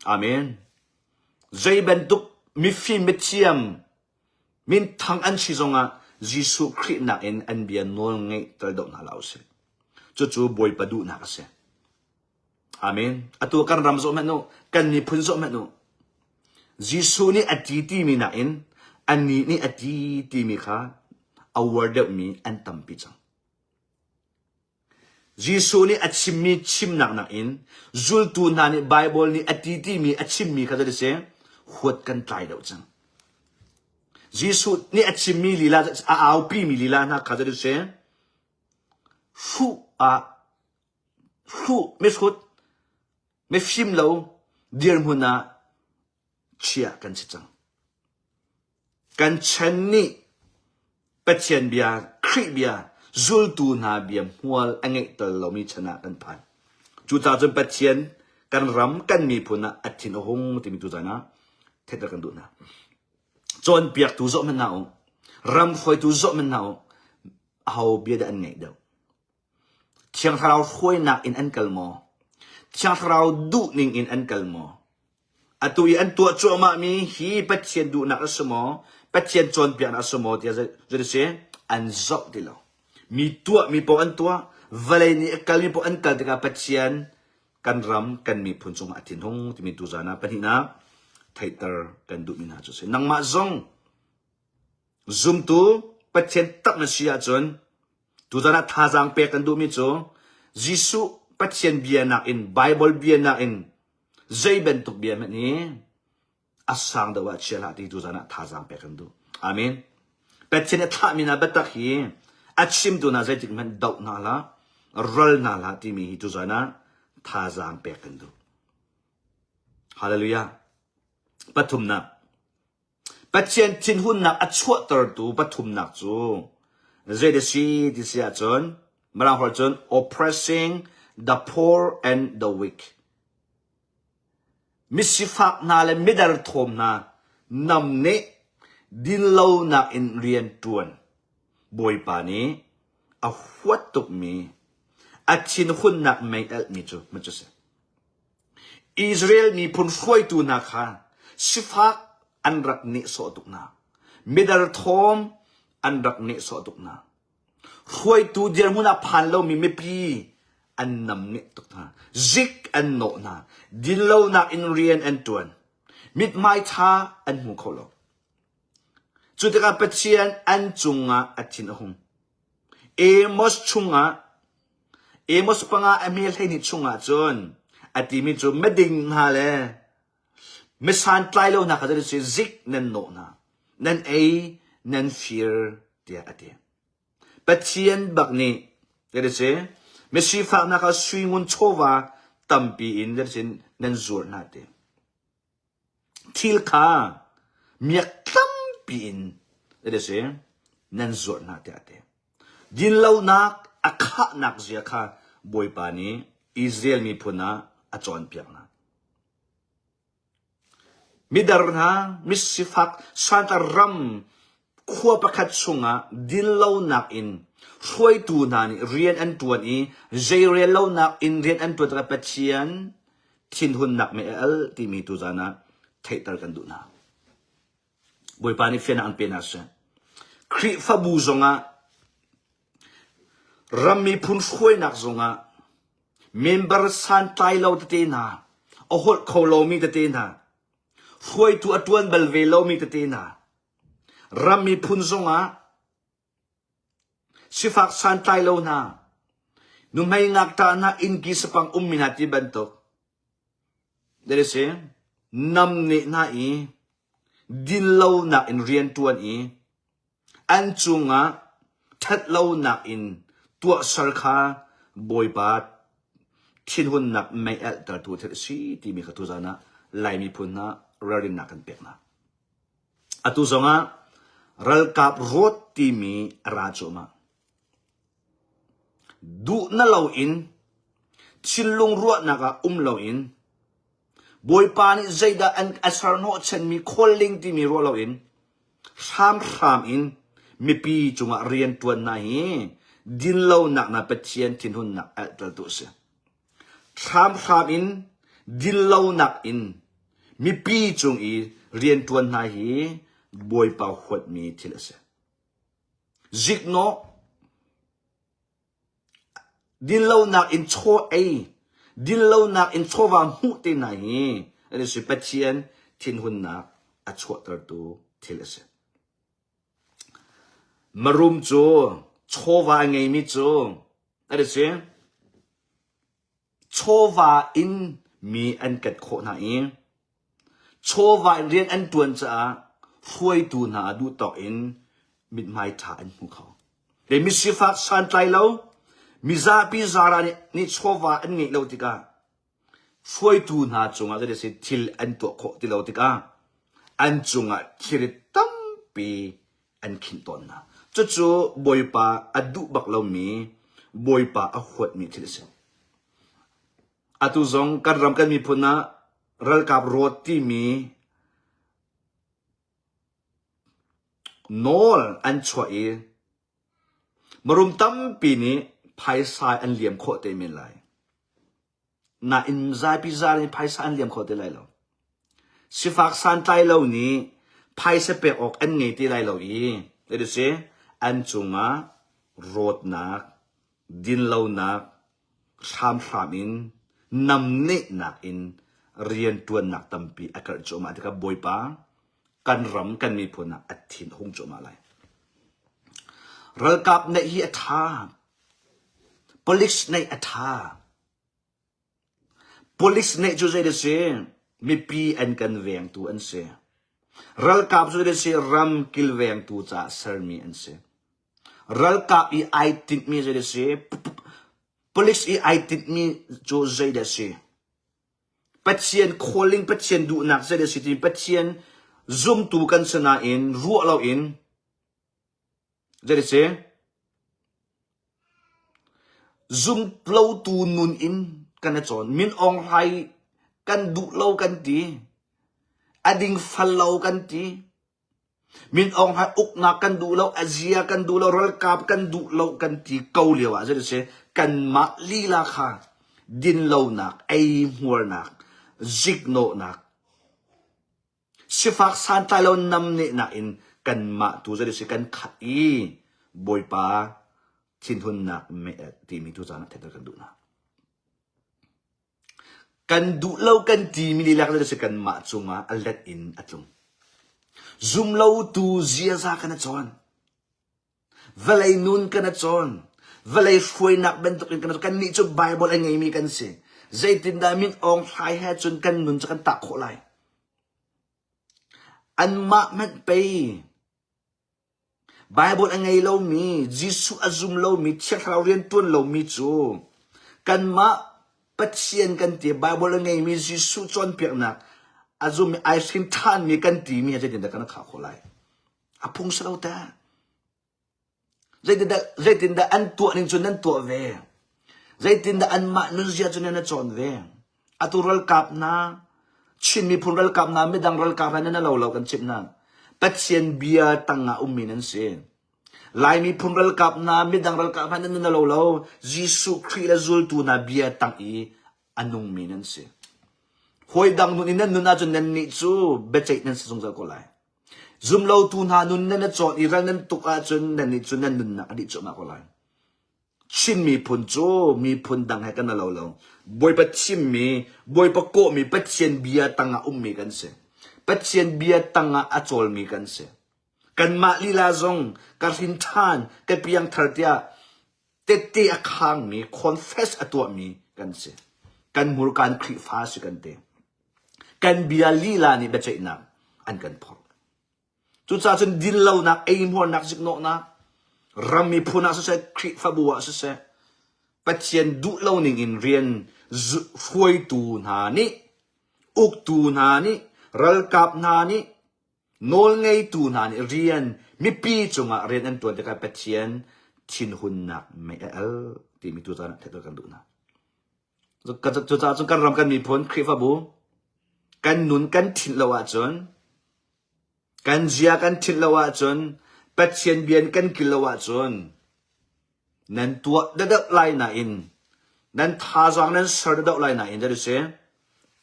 Amen. Zei bantuk mifim mithiam minthang an si zongah Jesuh Khrih nakin an bia nawl ngeih tel deuh hna hlah usih. Cucu Bawipa duhnak a si. Amen. Atu kan ram zoh hmanh u, kan miphun zoh hmanh u. Jesuh nih a ti timi nakin anih nih a ti timi kha a uar deuhmi an tampi cang. Jesuh nih a chimmi chimnak nakin zultu hna nih Baibal nih a ti timi a chimmi kha zei si huat kan tlai deuh cang. Jesuh nih a chimmi lila a aupimi lila hna kha zei si hruh ah hruh mihrut mifim lo dirhmun ah chiah kan si cang. Kan chan nih Pathian bia, Khrih bia, zultu hna bia hmual a ngeih tel lomi chan ah kan phan. Cucaah cun Pathian kan ram, kan miphun ah a thin a hung timi tuzan ah theihter kan duh hna. Cawnpiaktu zoh hmanh hna u, ram hruaitu zoh hmanh hna u, aho bia dah an ngeih deuh? Thiang Thlarau hruainak in an kal maw? Thiang Thlarau duhning in an kal maw? Atu i an tuah cuahmahmi hi Pathian duhnak a si maw? Pathian cawnpiaknak a si maw? Tiah zei a si? An zoh ti lo. Mi tuahmi paoh an tuah. Vawlei nih a kalmi paoh an kal tikah Pathian kan ram, kan miphun cungah a thinhung timi tuzaan ah pahnihnak theihter kan duhmi hna cu a si. Nangmah zong Zumtu Pathian tak na si ahcun tuzan ah thazaang pek kan duhmi cu Jesuh Pathian bia nakin Bible bia nakin zei bantuk bia hmanh hi a sang deuh ah chia hlah ti tuzan ah thazaang pek kan duh. Amen. Pathian a thlahmi hna biatak hi a chimtu hna zeitik hmanh doh hna hlah, ral hna hlah timi hi tuzan ah thazaang pek kan duh. Hallelujah. Pathumnak. Pathian thinhunnak a chuahtertu pathumnak cu zei a si ti si ahcun Mirang holh cun oppressing the poor and the weak. Misifak hna le miderthawm hna namneh dinlonak in rian ṭuan Bawipa nih a huat tukmi a thinhunnak mei alhmi cu maw cu si. Israel miphun hruaitu hna kha sifak an rak nehsawh tuk hna. Miderthawm an rak nehsawh tuk hna. Hruaitu dirhmun ah phan lomi mipi an namneh tuk hna. Zik an nawh hna. Dinlonak in rian an ṭuan. Mithmai ṭha an hmu kho lo. Cu tikah Pathian an cungah a thin a hung. Amos chungah Amos panga a hme 12 chungah cun a timi cu miding hna le misantlai lo hna kha cu si zik nan nawh hna nan ei nan fir tiah a ti. Pathian bak nih ti si misifaknak kha sui ngun chawva tampi in nan zuar hna ti. Thil kha miak tampi in a si nan zuarh hna tiah a ti. Dinlonak a khahnak zia kha Bawipa nih Israel miphun ah a cawnpiak hna. Midar hna, misifak, santar ram khua pakhat chungah dinlonak in hruaitu hna nih rian an ṭuan i zeirellonak in rian an ṭuan tikah Pathian thinhunnak mei a al timi tuzan ah theihter kan duh hna. Bawipa nih fiannak an pe hna seh. Khrihfabu zongah ram miphun hruainak zongah member santlai lo tete hna, a holh kho lomi tete hna, hruaitu a ṭuan bal ve lomi tete hna, Ram miphun zongah sifak santlai lo hna. Nuhmei ngakṭah hna innki sapang ummi hna ti bantuk. That is namneh hna i dinlonak in rianṭuan i an cungah ṭhatlonak in tuahser kha Bawipa thinhunnak mei alhtertu thil a si timi kha tuzan ah Lai miphun hna ralrinnak kan pek hna. Atu zongah ralkap rawt timi a ra cuahmah. Duh na loin thinlung ruahnak ah um loin Bawipa nih zeidah an a serhnawhchanmi khawlling timi ruah loin hramhram in mipi cungah rianṭuan hna hi dinlonak na Pathian thinhunnak alhtertu a si. Hramhram in dinlonak in mipi cung i rianṭuan hna hi Bawipa huatmi thil a si. Ziknawh, dinlonak in chaw ei, dinlonak in chawva hmuh te hna hi an si Pathian thinhunnak a chuahtertu thil a si. Marum cu chawva a ngeimi cu an si Chawva in mi an ket khawh hna i chawva in rian an ṭuan caah hruaitu hna ah duhtawk in mithmai ṭha an hmu kho. Le misifak santlai lo, mizapi zara nih, nih chawva an ngeih lo tikah hruaitu hna cungah zei si thil an tuah khawh ti lo tikah an cungah thilrit tampi an khinh tawn hna. Cucu Bawipa a duh bak lomi, Bawipa a huatmi thil a si. Atu zong kan ram kan miphun ah ralkap rawt timi nawl an chuah i marum tampi nih phaisa an liam khawh te men lai. Nain zapi zar in phaisa an liam kho te lai lo. Sifak santlai lo nih phaisa pek awk an ngei te lai lo i it si an cungah rawtnak, dinlonak, hramhram in namnehnak in rianṭuannak tampi a karh cuahmah tikah Bawipa kan ram kan miphun ah a thin a hung cuahmah lai. Ralkap neih hi a ṭha. Police neih a ṭha. Police neih cu zei a si? Mipi an kan vengtu an si. Ralkap cu zei a si? Ram kilvengtu caah sermi an si. Ralkap i ai tinhmi zei a si? Police i ai tinhmi cu zei dah a si? Pathian calling, Pathian duhnak zei dah a si timi Pathian zumtu kan si nain ruah loin Zei a si? Zumlotu nun in kan i cawn. Min Aung Hlaing kan duh lo kan ti. A ding fal lo kan ti. Min Aung Hlaing uknak kan duh lo, a zia kan duh lo, ralkap kan duh lo kan ti ko lio ah zei a si? Kanmah lila kha dinlonak, eihmuarnak, ziknawhnak, Sifak santlai lo namnehnak in kanmah tu zei si kan khat i Bawipa thinhunnak meh timi tu caan ah theihter kan duh hna. Kan duh lo kan timi lila zei si kanmah cungah a let in a tlung. Zumlotu ziaza kan a cawn. Vawlei nun kan a cawn. Vawlei hruainak bantukin kan kan nih cu Bible a ngeimi kan si. Zeitindah min Aung Hlaing he cun kan nun cu kan tah khawh lai? Anmah hmanh pei Bible a ngei lomi, Jesuh a zum lomi, Thiang Thlarau rian ṭuan lomi cu kanmah Pathian kan ti, Bible a ngeimi Jesuh cawnpiaknak a zummi, ai hrin ṭhanmi kan timi he zeitindah kan khah khawh lai? A phung si lo teh. Zeitindah, zeitindah an tuah ning cu nan tuah ve? Zeitindah anmah nunzia cu nan cawn ve? Atu ralkap hna, Chin miphun ralkap hna, midang ralkap hna nan lo lo kan chimh hna. Pathian bia tangah ummi nan si. Lai miphun ralkap hna, midang ralkap hna nan lo lo. Jesuh Khrih le zultu hna bia tang i a nungmi nan si. Hawi dang nun in nan nun ahcun nannih cu biaceih nan si zungzal ko lai. Zumlotu hna nun nan i cawn i ral nan tuk ahcun nannih cu nan nunnak a dih cuahmah ko lai. Chin miphun cu miphun dang he kan i lo lo. Bawipa thimmi, Bawipa kawhmi Pathian bia tangah ummi kan si. Pathian bia tangah a cawlmi kan si. Kanmah lila zong ka hrin ṭhan, ka piangthar tiah. Tette a khangmi, confess a tuahmi kan si. Kan hmurka in Khrihfa si kan ti. Kan bia lila nih biaceihnak an kan phorh. Cucaah cun dinlonak, eihmuarnak, ziknawhnak, ram miphun ah siseh, Khrihfabu ah siseh, Pathian duh lo ning in rian hruaitu hna nih, uktu hna nih, ralkap hna nih, nawlngeitu hna nih rian mipi cungah rian an ṭuan tikah Pathian thinhunnak mei a al timi tutan ah theihter kan duh hna. Cucaah cun kan ram kan miphun Khrihfabu kan nun kan ṭhinh lo ahcun kan zia kan ṭhinh lo ahcun Pathian bia in kan kil lo ahcun nan tuah dadauh lai nain nan thazaang nan ser dadauh lai nain that is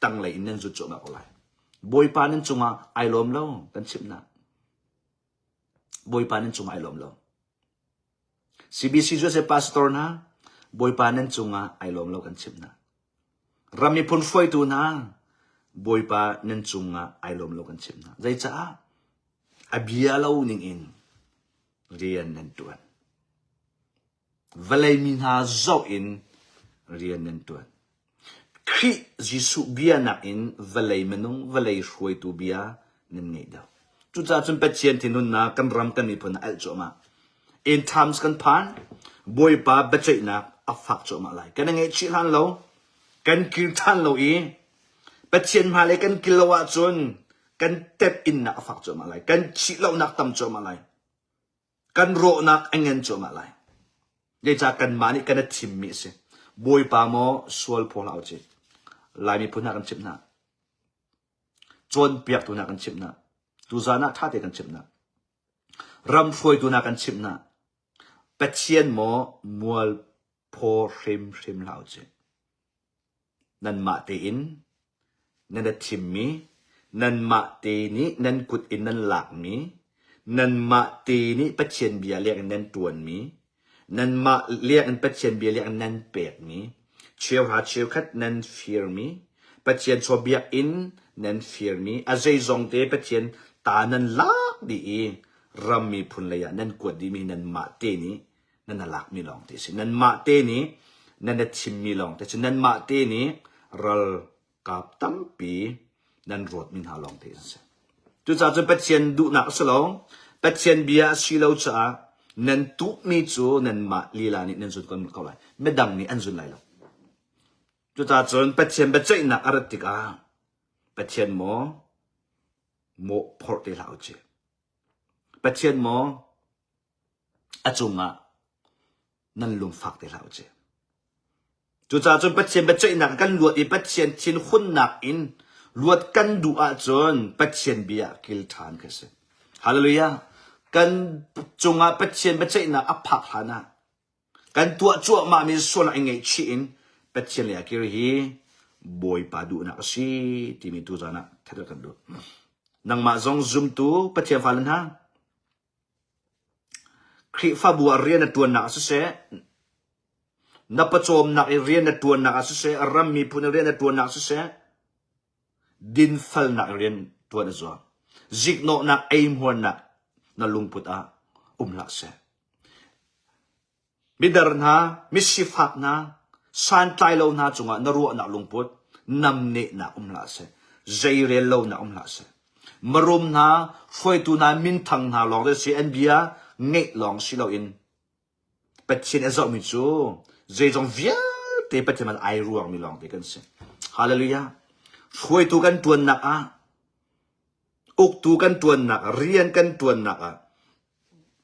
tanglei in nan zut cuahmah ko lai. Bawipa nan cungah ai lawm lo kan chimh hna. Bawipa nan cungah ai lawm lo. CBC Jose pastor hna Bawipa nan cungah ai lawm lo kan chimh hna. Ram miphun hruaitu hna Bawipa nan cungah ai lawm lo kan chimh hna. Zeicaah? A bia lo ning in rian nan tuan. Vawlei mi hna zoh in rian nan ṭuan. Khrih Jesuh bia nakin vawlei minung, vawlei hruaitu bia nan ngeih deuh. Cucaah cun Pathian thinhunnak kan ram kan miphun a alh cuahmah. End times kan phan, Bawipa biaceihnak a fak cuahmah lai. Kan i ngaihchih hlan lo, kan kir ṭhan lo i Pathian hmailei kan kil lo ahcun kan tep innak a fak cuahmah lai. Kan thih lonak tam cuahmah lai. Kan rawhnak a ngan cuahmah lai. Zeicah kanmah nih kan i thimmi a si. Bawipa maw sual phaw hlah u cih. Lai miphun hna kan chimh hna. Cawnpiaktu hna kan chimh hna. Tuzaan ah ṭha te kan chimh hna. Ram hruaitu hna kan chimh hna. Pathian maw mual phaw hrimhrim hlah u cih. Nanmah tein nan i thimmi, nanmah te nih nan kut in nan lakmi, nanmah te nih Pathian bia leng in nan ṭuanmi, nanmah leng in Pathian bia leng in nan pekmi, cheuhra cheukhat nan firmi, Pathian chaw biakinn nan firmi, a zeizong te Pathian ta nan lak dih i ram miphun lei ah nan kuat dihmi nanmah te nih nan a lakmi lawng te si. Nanmah te nih nan a thimmi lawng te si. Nanmah te nih ralkap tampi nan rawtmi hna lawng te an si. Cucaah cun Pathian duhnak a si lo. Pathian bia a si lo caah nan tuhmi cu nanmah lila nih nan zun ko lai. Midang nih an zun lai lo. Cucaah cun Pathian biaceihnak a rat tikah Pathian maw mawh phorh te hlah u cih. Pathian maw a cungah nan lungfak te hlah u ci. Cucaah cun Pathian biaceihnak kan luat i Pathian thinhunnak in luat kan duh ahcun Pathian bia kil ṭhan khi si. Hallelujah. Kan cungah Pathian biaceihnak a phak hlan ah kan tuah cuahmahmi sualnak i ngaihchih in Pathian lei ah kir hi Bawipa duhnak a si timi tuzaan ah theih kan duh. Nangmah zong zumtu Pathian fale hna Khrihfabu ah rian na ṭuannak ah siseh, na pawcawmnak i rian na ṭuannak ah siseh, ram miphun i rian na ṭuannak ah siseh, dinfelnak i rian ṭuan a zuam. Ziknawhnak, eihmuarnak na lungput ah um hlah seh. Midar hna, misifak hna, santlailo hna cungah na ruahnak lungput namnehnak um hlah seh, zeirel lonak um hlah seh. Marum hna, hruaitu hna, minthang hna lawng te si an bia ngeih lawng si loin Pathian a zohmi cu zeizong vialte Pathian man ai ruangmi lawng te kan si. Hallelujah. Hruaitu kan tuannak ah, uktu kan tuannak ah, rian kan tuannak ah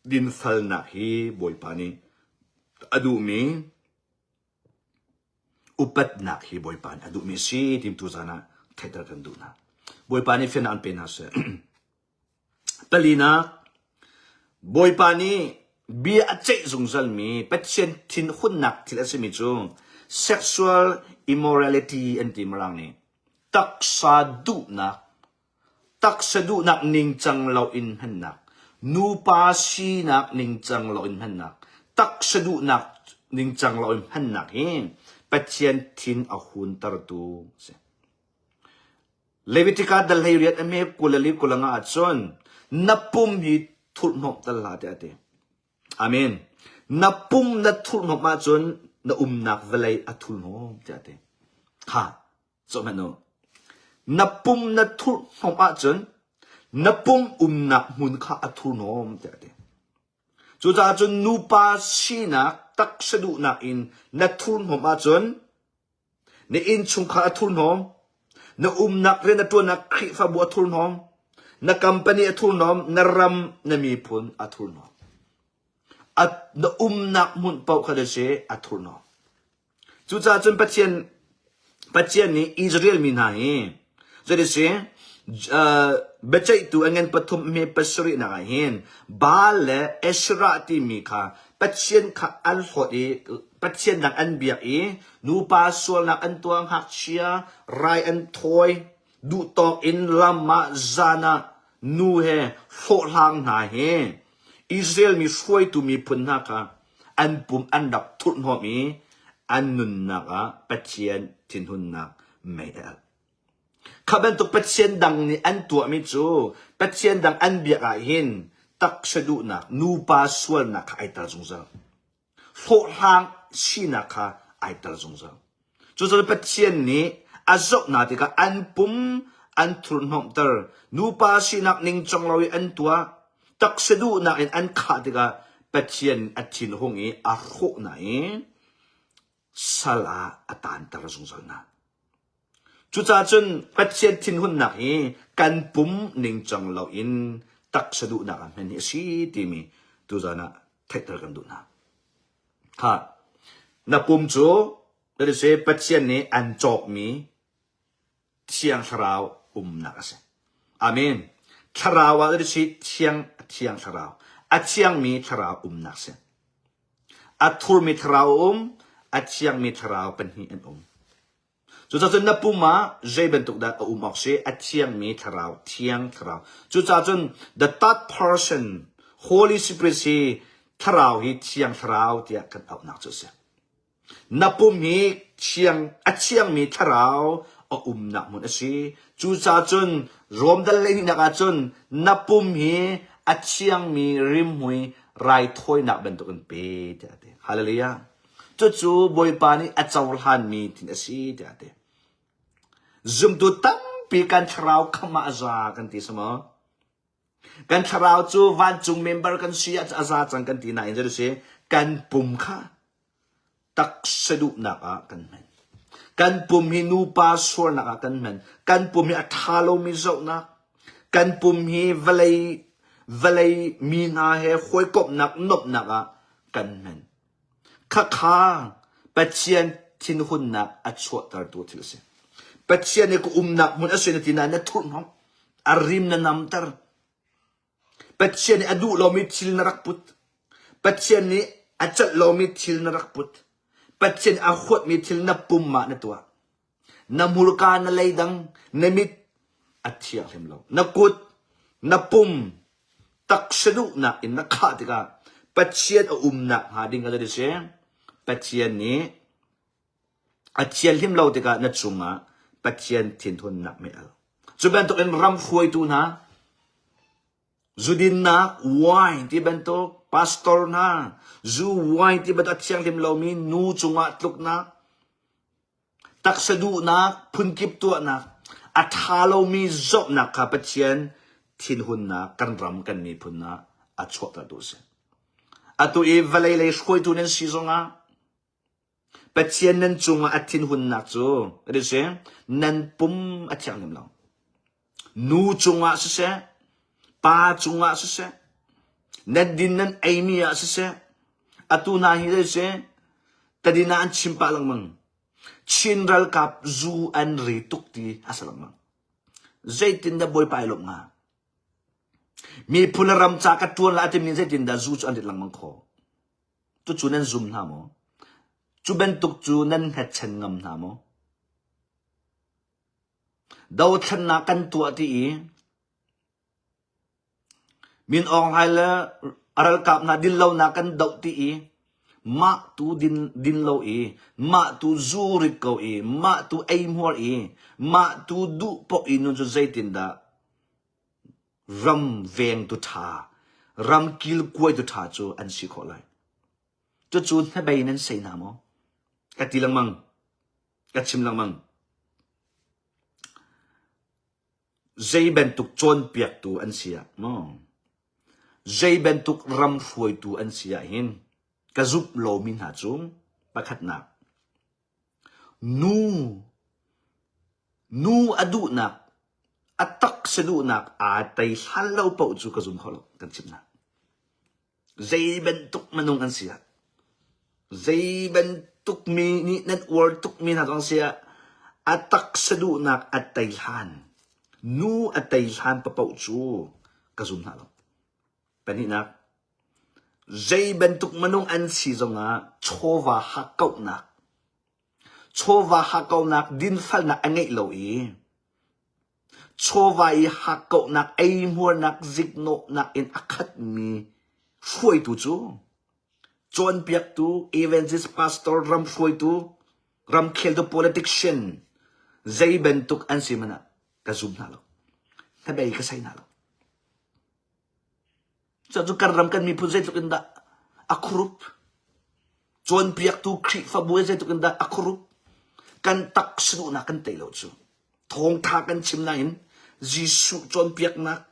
Dinfelnak hi Bawipa nih a duhmi upatnak hi Bawipa nih a duhmi a si ti tuzaan ah theihter kan duh hna. Bawipa nih fiannak an pe hna seh. Palinak, Bawipa nih bia a ceih zungzalmi Pathian thinhunnak thil a simi cu sexual immorality an ti Mirang nih. Taksa duhnak Taksa duhnak ningcang loin hmannak, nupa sinak ningcang loin hmannak, taksa duhnak ningcang loin hmannak hi Pathian thin a huntertu a si. Leviticus dal 18 a hme 24 ahcun na pum hi thurhhnawmh tal hlah tiah a ti. Amen. Na pum na thurhnawmh ahcun na umnak vawlei a thurhnawm tiah a ti. Kha, zoh hmanh u. Na pum na thurhnawmh ahcun na pum umnak hmun kha a thurhnawm tiah a ti. Cucaah cun nupa sinak taksa duhnak in na thurhnawmh ahcun Na innchungkhar a thurhnawm. Na umnak rian na ṭuannak Khrihfabu a thurhnawm. Na company a thurhnawm. Na ram, na miphun a thurhnawm. A, na umnak hmun paoh kha na si a thurhnawm. Cucaah cun Pathian Pathian nih Israel mi hna hi zei si uh, biaceihtu a ngan pathum hme pasarihnak ah hin Baal le Asherah timi kha Pathian kha an hlawt i Pathian dang an biak i nupa sualnak an tuah ngakchia rai an thawi duhtawk in lam ah zan ah nu he hlawhhlang hna he Israel mi hruaitu miphun hna kha an pum an rak thurhhnawm i an nunnak ah Pathian thinhunnak mei a alh. Kha bantuk pathian dang nih an tuahmi cu pathian dang an biak ah hin taksa duhnak, nupa sualnak kha ai tel zungzal. Hlawhhlang sinak kha ai tel zungzal. Cucaah Pathian nih a zoh hna tikah an pum an thurhhnawmhter, nupa sinak ningcang lo i an tuah, taksa duhnak in an khah tikah Pathian a thinhung i a hrawh hna i sal ah a taanter zungzal hna. Cucaah cun Pathian thinhunnak hi kan pum ningcang loin taksa duhnak ah hman hi a si timi tuzan ah theihter kan duh hna. Kha na pum cu that is Pathian nih an cawkmi Thiang Thlarau umnak a si. Amen. Thlarau ah that is thiang thiang thlarau a thiangmi thlarau umnak si. A thurmi thlarau a um, a thiangmi thlarau pahnih an um. Cucaah cun na pum ah zei bantuk dah a um awk si? A thiangmi thlarau, thiang thlarau. Cucaah cun the third person, Holy Spirit hi thlarau hi thiang thlarau tiah kan auhnak cu a si. Na pum hi thiang, a thiangmi thlarau a umnak hmun a si. Cucaah cun Rom dal hleihnihnak ah cun na pum hi a thiangmi rimhmui raithawinak bantukin pe tiah a ti. Hallelujah. Cucu Bawipa nih a cohlanmi thil a si tiah a ti. Zumtu tampi kan thlarau khamh ah a za kan ti si maw? Kan thlarau cu vancung member kan si ah a za cang kan ti nain zei si kan pum kha taksa duhnak ah kan hman. Kan pum hi nupa sualnak ah kan hman. Kan pum hi a ṭha lomi zohnak, kan pum hi vawlei vawlei mi hna he hawikomhnak nuamhnak ah kan hman. Khakha Pathian thinhunnak a chuahtertu thil a si. Pathian nih ka umnak hmun a si na ti nain na thurhhnawmh, a rim na namter. Pathian nih a duh lomi thil na rak put. Pathian nih a celh lomi thil na rak put. Pathian a huatmi thil na pum ah na tuah. Na hmurka na leidang, na mit a thianghlim lo. Na kut, na pum, taksa duhnak in na khah tikah Pathian a umnak hnga ding a si. Pathian nih a thianhlim lo tikah na cungah Pathian thinhunnak mei al. Cu bantukin ram hruaitu hna, zudinnak, wine ti bantuk, pastor hna, zu wine ti bantuk a thianghlim lomi nu cungah tluknak, taksa duhnak, phunkip tuahnak, a ṭha lomi zawtnak kha Pathian thinhunnak kan ram kan miphun ah a chuahtertu a si. Atu i vawlei lei hruaitu nan si zongah Pathian nan cungah a thinhunnak cu a si nan pum a thianghlim lo. Nu cungah siseh, pa cungah siseh, nan din nan eimi ah siseh, atu hna hi zei si, tadin ah an chim pah lengmang. Chin ralkap zu an ri tuk ti a si lengmang. Zeitindah Bawipa ai lawmh hnga? Miphun le ram ca ka ṭuan la a timi zeitindah zu cu an rit lengmang khawh? Cucu nan zum hna maw? Cu bantuk cu nan hngatchan ngam hna maw? Dothlennak kan tuah ti i Min Aung Hlaing le a ralkap hna dinlonak kan doh ti i mah tu din, din lo i mah tu zu rit ko i mah tu eihmuar i mah tu duh poh i nun cu zeitindah ram vengtu ṭha, ram kilkuaitu ṭha cu an si khawh lai. Cucu hnabei nan sei hna maw? Ka ti lengmang. Ka chim lengmang. Zei bantuk cawnpiaktu an si ah maw? Zei bantuk ram hruaitu an si ah hin ka zumh lomi hna cu pakhatnak nu nu a duhnak a taksa duhnak aa tei hlan lo paoh cu ka zum kho lo kan chimh hna. Zei bantuk minung an si ah, zei bantuk mi nih nan uar tukmi hna zong si ah, a taksa duhnak a tei hlan, nu a tei hlan paoh cu ka zum hna lo. Pahnihnak, zei bantuk minung an si zongah chawva hakkauhnak, chawva hakkauhnak dinfalnak a ngeih lo i Chawva i hakkauhnak, eihmuarnak, ziknawhnak in a khatmi hruaitu cu cawnpiaktu, evangelist, pastor, ram hruaitu, ramkheltu, politician zei bantuk an si hmanh ah ka zum hna lo. Hnabei ka sei hna lo. Cucu kan ram kan miphun zeitluk in dah a khurup. Cawnpiaktu Khrihfabu hi zeitluk in dah a khurup. Kan taksa duhnak kan tei lo cu. Thawngtha kan chim nain Jesuh cawnpiaknak,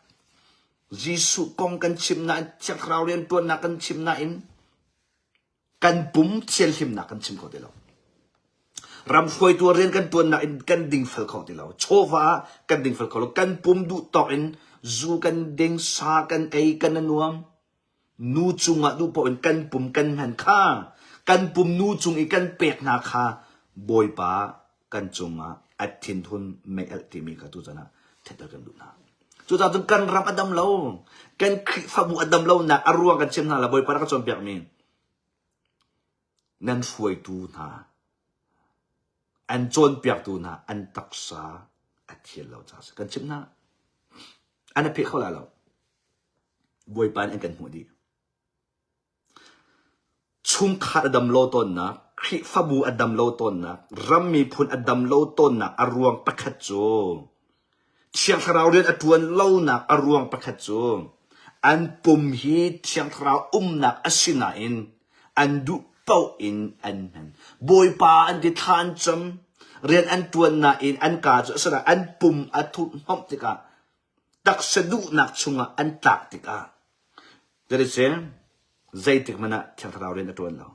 Jesuh kong kan chim nain, Thiang Thlarau riantuannak kan chim nain kan pum thianhlimnak kan chim kho ti lo. Ram hruaitu rian kan tuannak in kan dingfel kho ti lo. Chawva ah kan dingfel kho lo. Kan pum duh tawk in zu kan ding, sa kan ei, kan a nuam. Nu cungah duh paoh in kan pum kan hman kha, kan pum nu cung i kan pek hna kha Bawipa kan cungah a thinhun mei alh timi kha tuchan ah thetter kan duh hna. Cucaah cun kan ram a dam lo, kan Khrihfabu a dam lonak a ruang kan chim hna la Bawipa rak ka cawnpiakmi nan hruaitu hna an cawnpiaktu hna an taksa a thian lo caah kan chimh hna. An a pheh kho lai lo. Bawipa nih an kan hmuh dih. Chungkhar a dam lo tawnnak, Khrihfabu a dam lo tawnnak, ram miphun a dam lo tawnnak a ruang pakhat cu Thiang Thlarau rian a ṭuan lonak a ruang pakhat cu an pum hi Thiang Thlarau umnak a si nain an duh paoh in an hman. Bawipa an ti thla an cam, rian an ṭuan nain an kaa cu a si nain an pum a thurhhnawmh tikah taksa duhnak chungah an tlak tikah Zeiti zeitik hmanh ah Thiang Thlarau rian a ṭuan lo.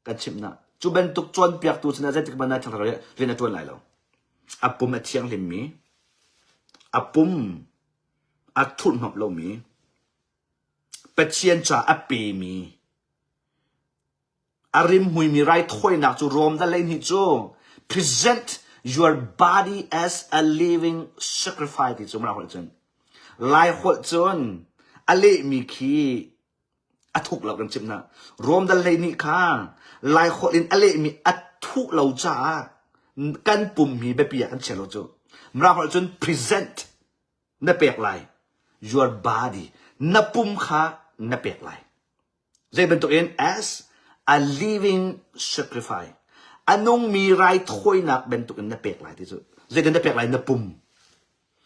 Kan chimh na. Cu bantuk cawnpiaktu sinah zeitik hmanh ah Thiang Thlarau rian a ṭuan lai lo. A pum a thianghlimmi, a pum a thurhhnawmh lomi, Pathian ca a pemi, A rimhmuimi raithawinak cu Rom da 12 cu present your body as a living sacrifice ti cu Mirang holh cun. Lai holh cun a lehmi khi a thuk lo kan chimh na. Rom dal 12 kha Lai holh in a lehmi a thuh lo caah kan pum hi biapi ah kan chia lo cu. Mirang holh cun present na pek lai. Your body na pum kha na pek lai. Zei bantukin as a living sacrifice a nungmi raithawinak bantukin na pek lai ti cu zeitin na pek lai na pum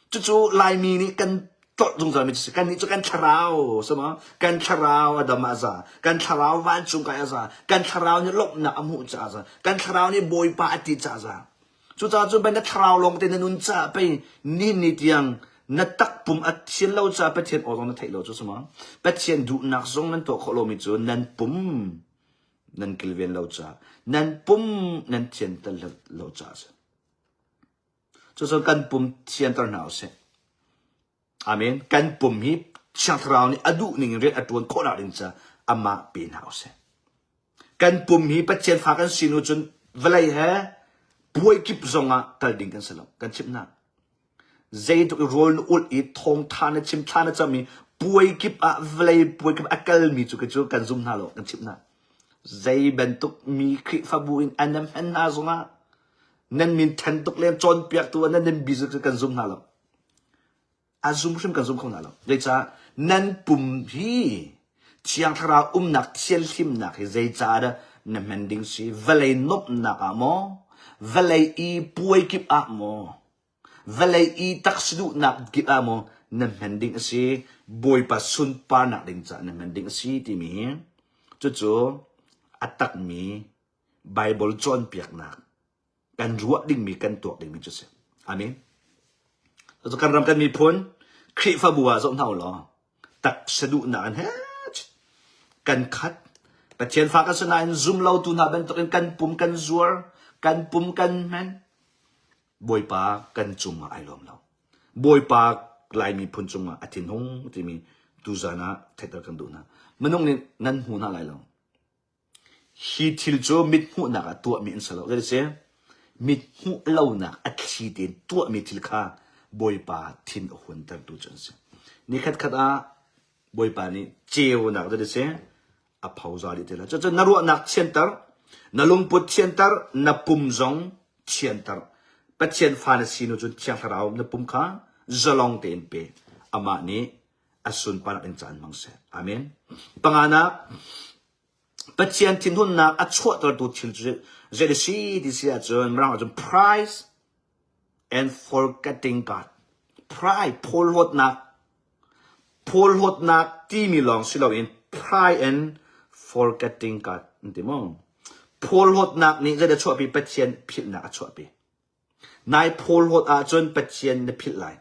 cucu Laimi nih kan tlolh zungzal mi cu kan nih cu kan thlarau sama kan thlarau a dam a za kan thlarau vancung kai a za kan thlarau nih lawmhnak a hmuh caah za kan thlarau nih Bawipa a ti caah za Cucaah cun pei na thlarau lawng te na nun caah pei nihin ni tiang na takpum a thian lo caah Pathian aw zong na theih lo cu suma. Pathian duhnak zong nan tuah khawh lomi cu nan pum nan kilven lo caah nan pum nan thianter lo caah a si. Cucun kan pum thianter hna usih. Amen. Kan pum hi Thiang Thlarau nih a duh ning in rian a ṭuan khawhnak ding caah amah pe hna usih. Kan pum hi Pathian fa kan si hnu cun vawlei he puai kip zongah kal ding kan si lo. Kan chimh hna. Zeitluk i rawl na ulh i thawngtha na chim thla na cam i puai kip ah vawlei puai kip a kalmi cu cu kan zum hna lo. Kan chimh hna. Zei bantuk mi Khrihfabu in an nam hen hna zongah nan min then tuk len cawnpiaktu ah nan nan busy cu kan zum hna lo. A zum hrim kan zum kho hna lo. Zeicah nan pum hi Thiang Thlarau umnak thianhlimnak hi zeicah dah na hman ding si? Vawlei nuamhnak ah maw? Vawlei i puai kip ah maw? Vawlei i taksa duhnak kip ah maw? na hman ding a si. Bawipa sunparnak ding caah na hman ding a si timi hi cucu a takmi Bible cawnpiaknak kan ruah dingmi kan tuak dingmi cu si. Amen. Cucu kan ram kan miphun Khrihfabu ah zoh hna u law taksa duhnak in he kan khat. Pathian fa kan si nain zum lotu hna bantukin kan pum kan zuar, kan pum kan hman. Bawipa kan cungah ai lawm lo. Bawipa Lai miphun cungah a thinhung timi tuzan ah theihter kan duh hna. Minung nih nan hmu hna lai lo. Hi thil cu mit hmuhnak ah tuahmi an si lo. Zei si? Mit hmuh lonak a thli tein tuahmi thil kha Bawipa thin a huntertu cu an si. Nikhat khat ah Bawipa nih ceunak zei si? A phoza dih te lai. Cucu na ruahnak thianter, na lungput thianter, na pum zong thianter. Pathian fa na si nu cun Thiang Thlarau na pum kha zalong tein pe. Amah nih a sunparnak in caan hmang seh. Amen. Panganak, Pathian thinhunnak a chuahtertu thil cu zei a si ti si ahcun Mirang ahcun pride and forgetting God. Pride, phawlhlawtnak. Phawlhlawtnak timi lawng si loin pride and forgetting God an ti maw? Phawlhlawtnak nih zei a chuahpi? Pathian philhnak a chuahpi. Nai phawlhlawt ahcun Pathian na philh lai.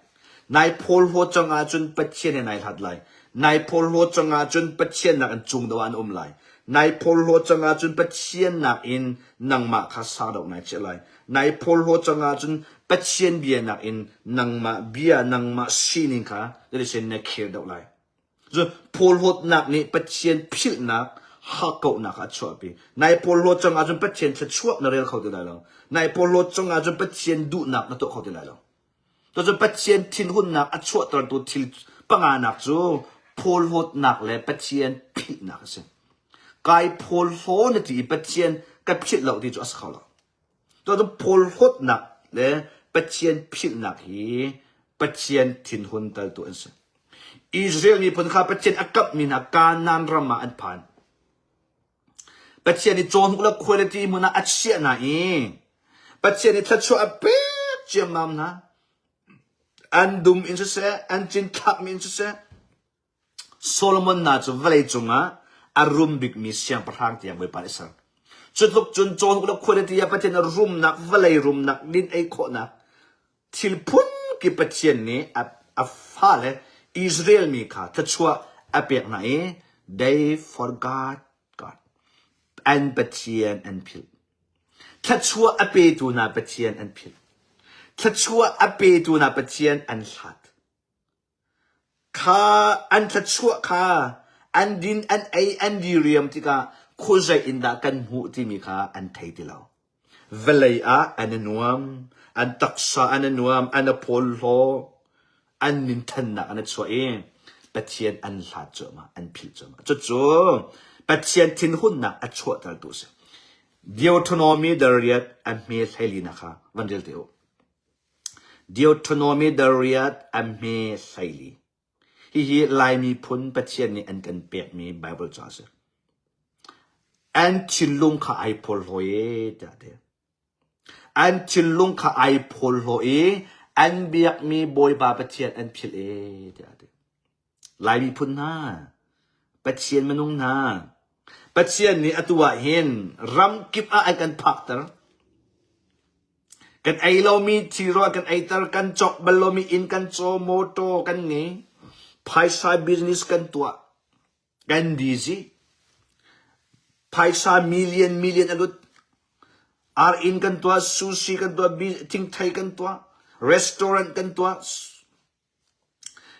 Nai phawlhlawt cang ahcun Pathian he nai hlat lai. Nai phawlhlawt cang ahcun Pathian nakin cung deuh ah an um lai. Nai phawlhlawt cang ahcun Pathian nakin nangmah kha sang deuh nai chiah lai. Nai phawlhlawt cang ahcun Pathian bia nakin nangmah bia, nangmah sining kha na khel deuh lai. Cun phawlhlawtnak nih Pathian philhnak hakkauhnak ah a chuahpi. Nai phawlhlawt cang ahcun Pathian thluachuah na rel kho ti lai lo. Nai phawlhlawt cang ahcun Pathian duhnak na tuah kho ti lai lo. Cucu Pathian thinhunnak a chuahtertu thil panganak cu phawlhlawtnak le Pathian philhnak a si. Kai phawlhlaw na ti i Pathian ka philh lo ti cu a si kho lo. Cucu phawlhlawtnak le Pathian philhnak hi Pathian thinhun taltu an si. Israel miphun kha Pathian a kamhmi hna Kanaan ram ah an phan. Pathian nih cawhnuk le khualiti hmun ah a chiah hna i Pathian nih thluachuah a pek ciammam hna. An dum in siseh, an cinthlakmi in siseh, Solomon hna cu vawlei cungah a rum bikmi siangpahrang tiang Bawipa nih a ser. Cu tluk cun cawhnuk le khualiti ah Pathian a rumnak, vawlei rumnak, din ei khawhnak, thil phunkip Pathian nih a, a fale Israel mi kha thluachuah a pek hna i they forgot God. An Pathian an philh. Thluachuah a petu hna Pathian an philh. Thluachuah a petu hna Pathian an hlat. Kha an thluachuah kha an din an ei an diriam tikah khuazei in dah kan hmuh timi kha an thei ti lo. Vawlei ah an i nuam, an taksa an i nuam, an i phawlhlaw, an minthannak an i chuah i Pathian an hlat cuahmah, an philh cuahmah. Cucu Pathian thinhunnak a chuahtertu a si. Deuteronomy dariat a hme hleilinak kha van rel te u. Deuteronomy dariat a hme hleili. Hihi Lai miphun Pathian nih an kan pekmi Bible ca a si. An thinlung kha ai phawlhlaw e tiah a ti. An thinlung kha ai phawlhlaw i an biakmi Bawipa Pathian an philh e tiah a ti. Lai miphun hna, Pathian minung hna, Pathian nih atu ah hin ramkip ah an kan phakter. Kan ei lomi thilrawl kan eiter, kan cawk bal lomi inn kan caw, motor kan ngei, phaisa business kan tuah, kan busy. Phaisa million million a lut. Ar inn kan tuah, sushi kan tuah, thingthei kan tuah, restaurant kan tuah,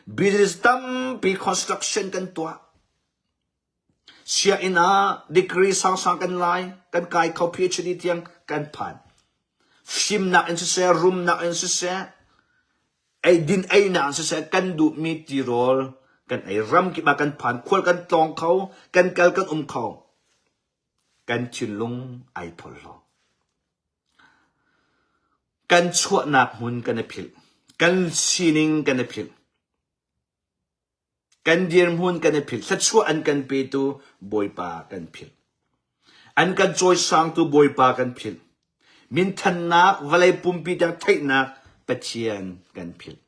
business tampi construction kan tuah. Sianginn ah degree sangsang kan lai, kan kai kho PhD tiang kan phan. Fimnak in siseh, rumnak in siseh, eidin einak in siseh, kan duhmi tirawl kan ei. Ramkip ah kan phan, khual kan tlawng kho, kan kal kan um kho. Kan thinlung ai phawlhlaw. Kan chuahnak hmun kan i philh. Kan sining kan i philh. Kan dirhmun kan i philh. Thluachuah an kan petu Bawipa kan philh. An kan cawisangtu Bawipa kan philh. Minthannak vawlei pumpi tiang theihnak Pathian kan philh.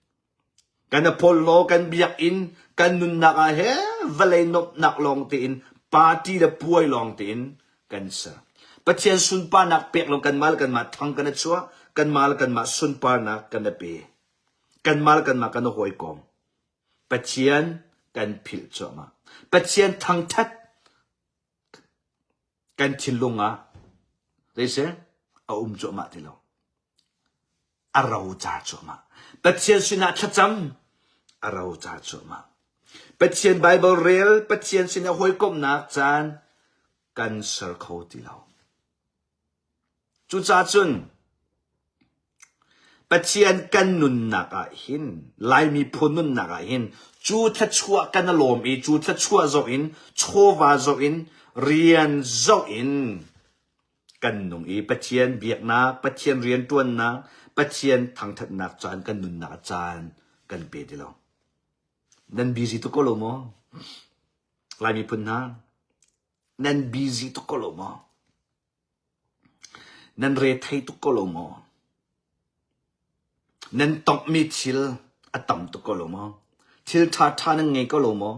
Kan Apollo kan biakinn kan nunnak ah he vawlei nuamhnak lawng tein party le puai lawng tein kan ser. Pathian sunparnak pek lo kanmah le kanmah thang kan i chuah, kanmah le kanmah sunparnak kan i pe. Kanmah le kanmah kan i hawikom. Pathian kan philh cuahmah. Pathian thangthat kan thinlung ah zeiseh a um cuahmah ti lo. A rocar cuahmah. Pathian sinah thlacam a rocar cuahmah. Pathian Bible rel, Pathian sinah hawikomhnak caan kan ser kho ti lo. Cucaah cun Pathian kan nunnak ah hin Laimi phun nunnak ah hin cu thluachuah kan i lawm i cu thluachuah zoh in chawva zoh in rian zoh in kan nung i Pathian biaknak, Pathian rianṭuannak, Pathian thangṭhatnak caan kan nunnak caan kan pe ti lo. Nan busy tuk ko lo maw? Lai miphun hna, nan busy tuk ko lo maw? Nan rethei tuk ko lo maw? Nan tonghmi thil a tam tuk ko lo maw? Thil ṭhaṭha nan ngei ko lo maw?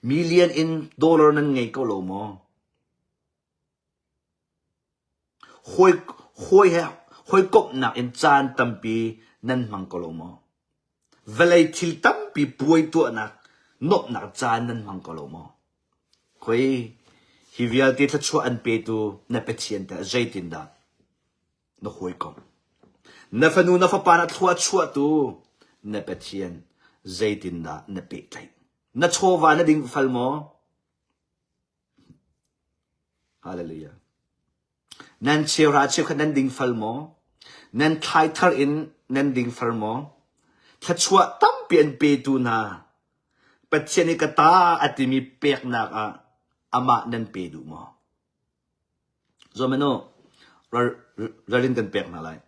Million in dollar nan ngei ko lo maw? Hawi, hawi he hawikomhnak in caan tampi nan hmang ko lo maw? Vawlei thil tampi puai tuahnak, nuamhnak caan nan hmang ko lo maw? Khoi, hi vialte thluachuah an petu na Pathian teh zeitindah na hawikom? Na fanu na fapa na thlua chuahtu na Pathian zeitindah na pehtlaih? Na chawva na ding fal maw? Hallelujah. Nan cheuhra cheukhat nan ding fal maw? Nan thlaithar in nan ding fal maw? Thluachuah tampi an petu hna Pathian i ka ta a timi peknak ah amah nan pe duh maw? Zohmanh u, ralrin kan pek hna lai.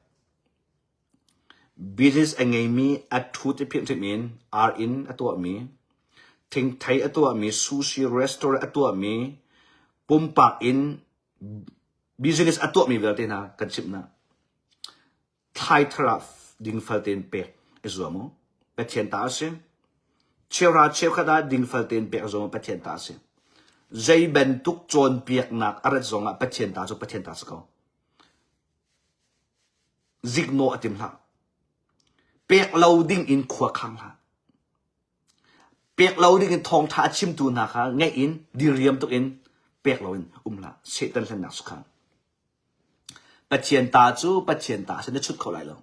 Business a ngeimi a ṭhut i phirhhrim in ar inn a tuahmi, thingthei a tuahmi, sushi restaurant a tuahmi, pumpak in business a tuahmi vialte hna kan chimh hna. Thlaithar ah dingfal tein pek i zuam u. Pathian ta a si. Cheuhra cheukhat ah dingfal tein pek zuam u Pathian ta a si. Zei bantuk cawnpiaknak a rat zongah Pathian ta cu Pathian ta si ko. Ziknawh a tim hlah. Pek lo ding in khua khang hlah. Pek lo ding in thawngṭha a chimtu hna kha ngaih in diriam tuk in pek lo in um hlah. Satan hlennak si kha. Pathian ta cu Pathian ta si na chut kho lai lo.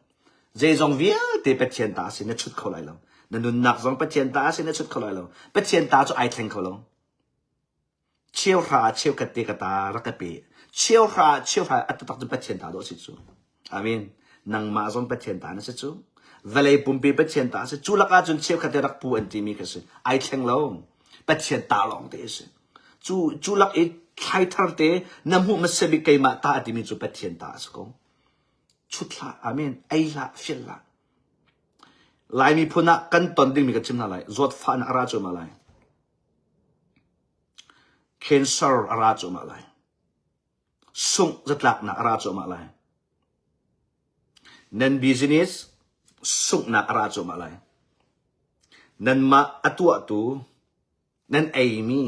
Zeizong vialte Pathian ta si na chut kho lai lo. Na nunnak zong Pathian ta si na chut kho lai lo. Pathian ta cu ai thleng kho lo. Cheuhra cheukhat te ka ta rak ka pe. Cheuhra cheuhra a taktak cu Pathian ta dawh si cu. Amen. Nangmah zong Pathian ta na si cu. Vawlei pumpi Pathian ta si. Cu lakah cun cheukhat te rak pu an timi kha si. Ai thleng lo. Pathian ta lawng te a si. Cu cu lak i thlaithar te na hmuh hmasa bik keimah ta a timi cu Pathian ta a si ko. Chut hlah. Amen. Ei hlah, fial hlah. Lai miphun ah kan ton dingmi ka chim hna lai. Zawtfahnak a ra cuahmah lai. Cancer a ra cuahmah lai. Sungh zatlaknak a ra cuahmah lai. Nan business sunghnak a ra cuahmah lai. Nanmah a tuahtu nan eimi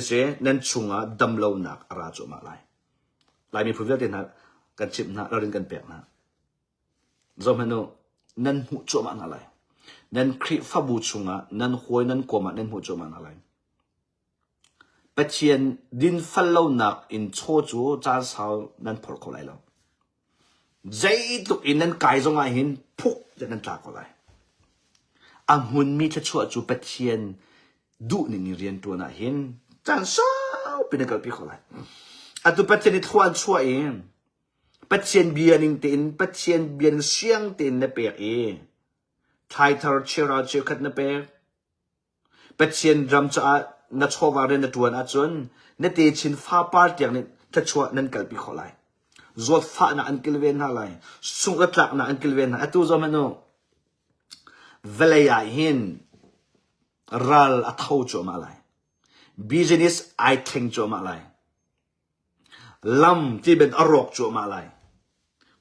si nan chungah damlonak a ra cuahmah lai. Lai miphun vialte hna kan chimh hna, ralrin kan pek hna. Zohhmanh u, nan hmuh cuahmah hna lai. Nan Khrihfabu chungah nan hawi nan kawm ah nan hmuh cuahmah hna lai. Pathian dinfel lonak in chaw cu caan sau nan phor kho lai lo. Zeitluk in nan kai zongah hin phuk tiah nan tla ko lai. A hmunmi thluachuah cu Pathian duhning in rianṭuan ah hin caan saupi na kalpi kho lai. Atu Pathian i thlua an chuah i Pathian bia ning tein Pathian bia ning siang tein na pek i thlaithar cheuhra cheukhat na pek. Pathian ram caah na chawva rian na ṭuan ahcun na techin fapar tiang nih thluachuah nan kalpi khawh lai. Zawtfahnak an kilven hna lai. Sungh le tlaknak an kilven hna. Atu zoh hmanh u. Vawlei ah hin ral a tho cuahmah lai. Business ai thleng cuahmah lai. Lam ti ben a rawk cuahmah lai.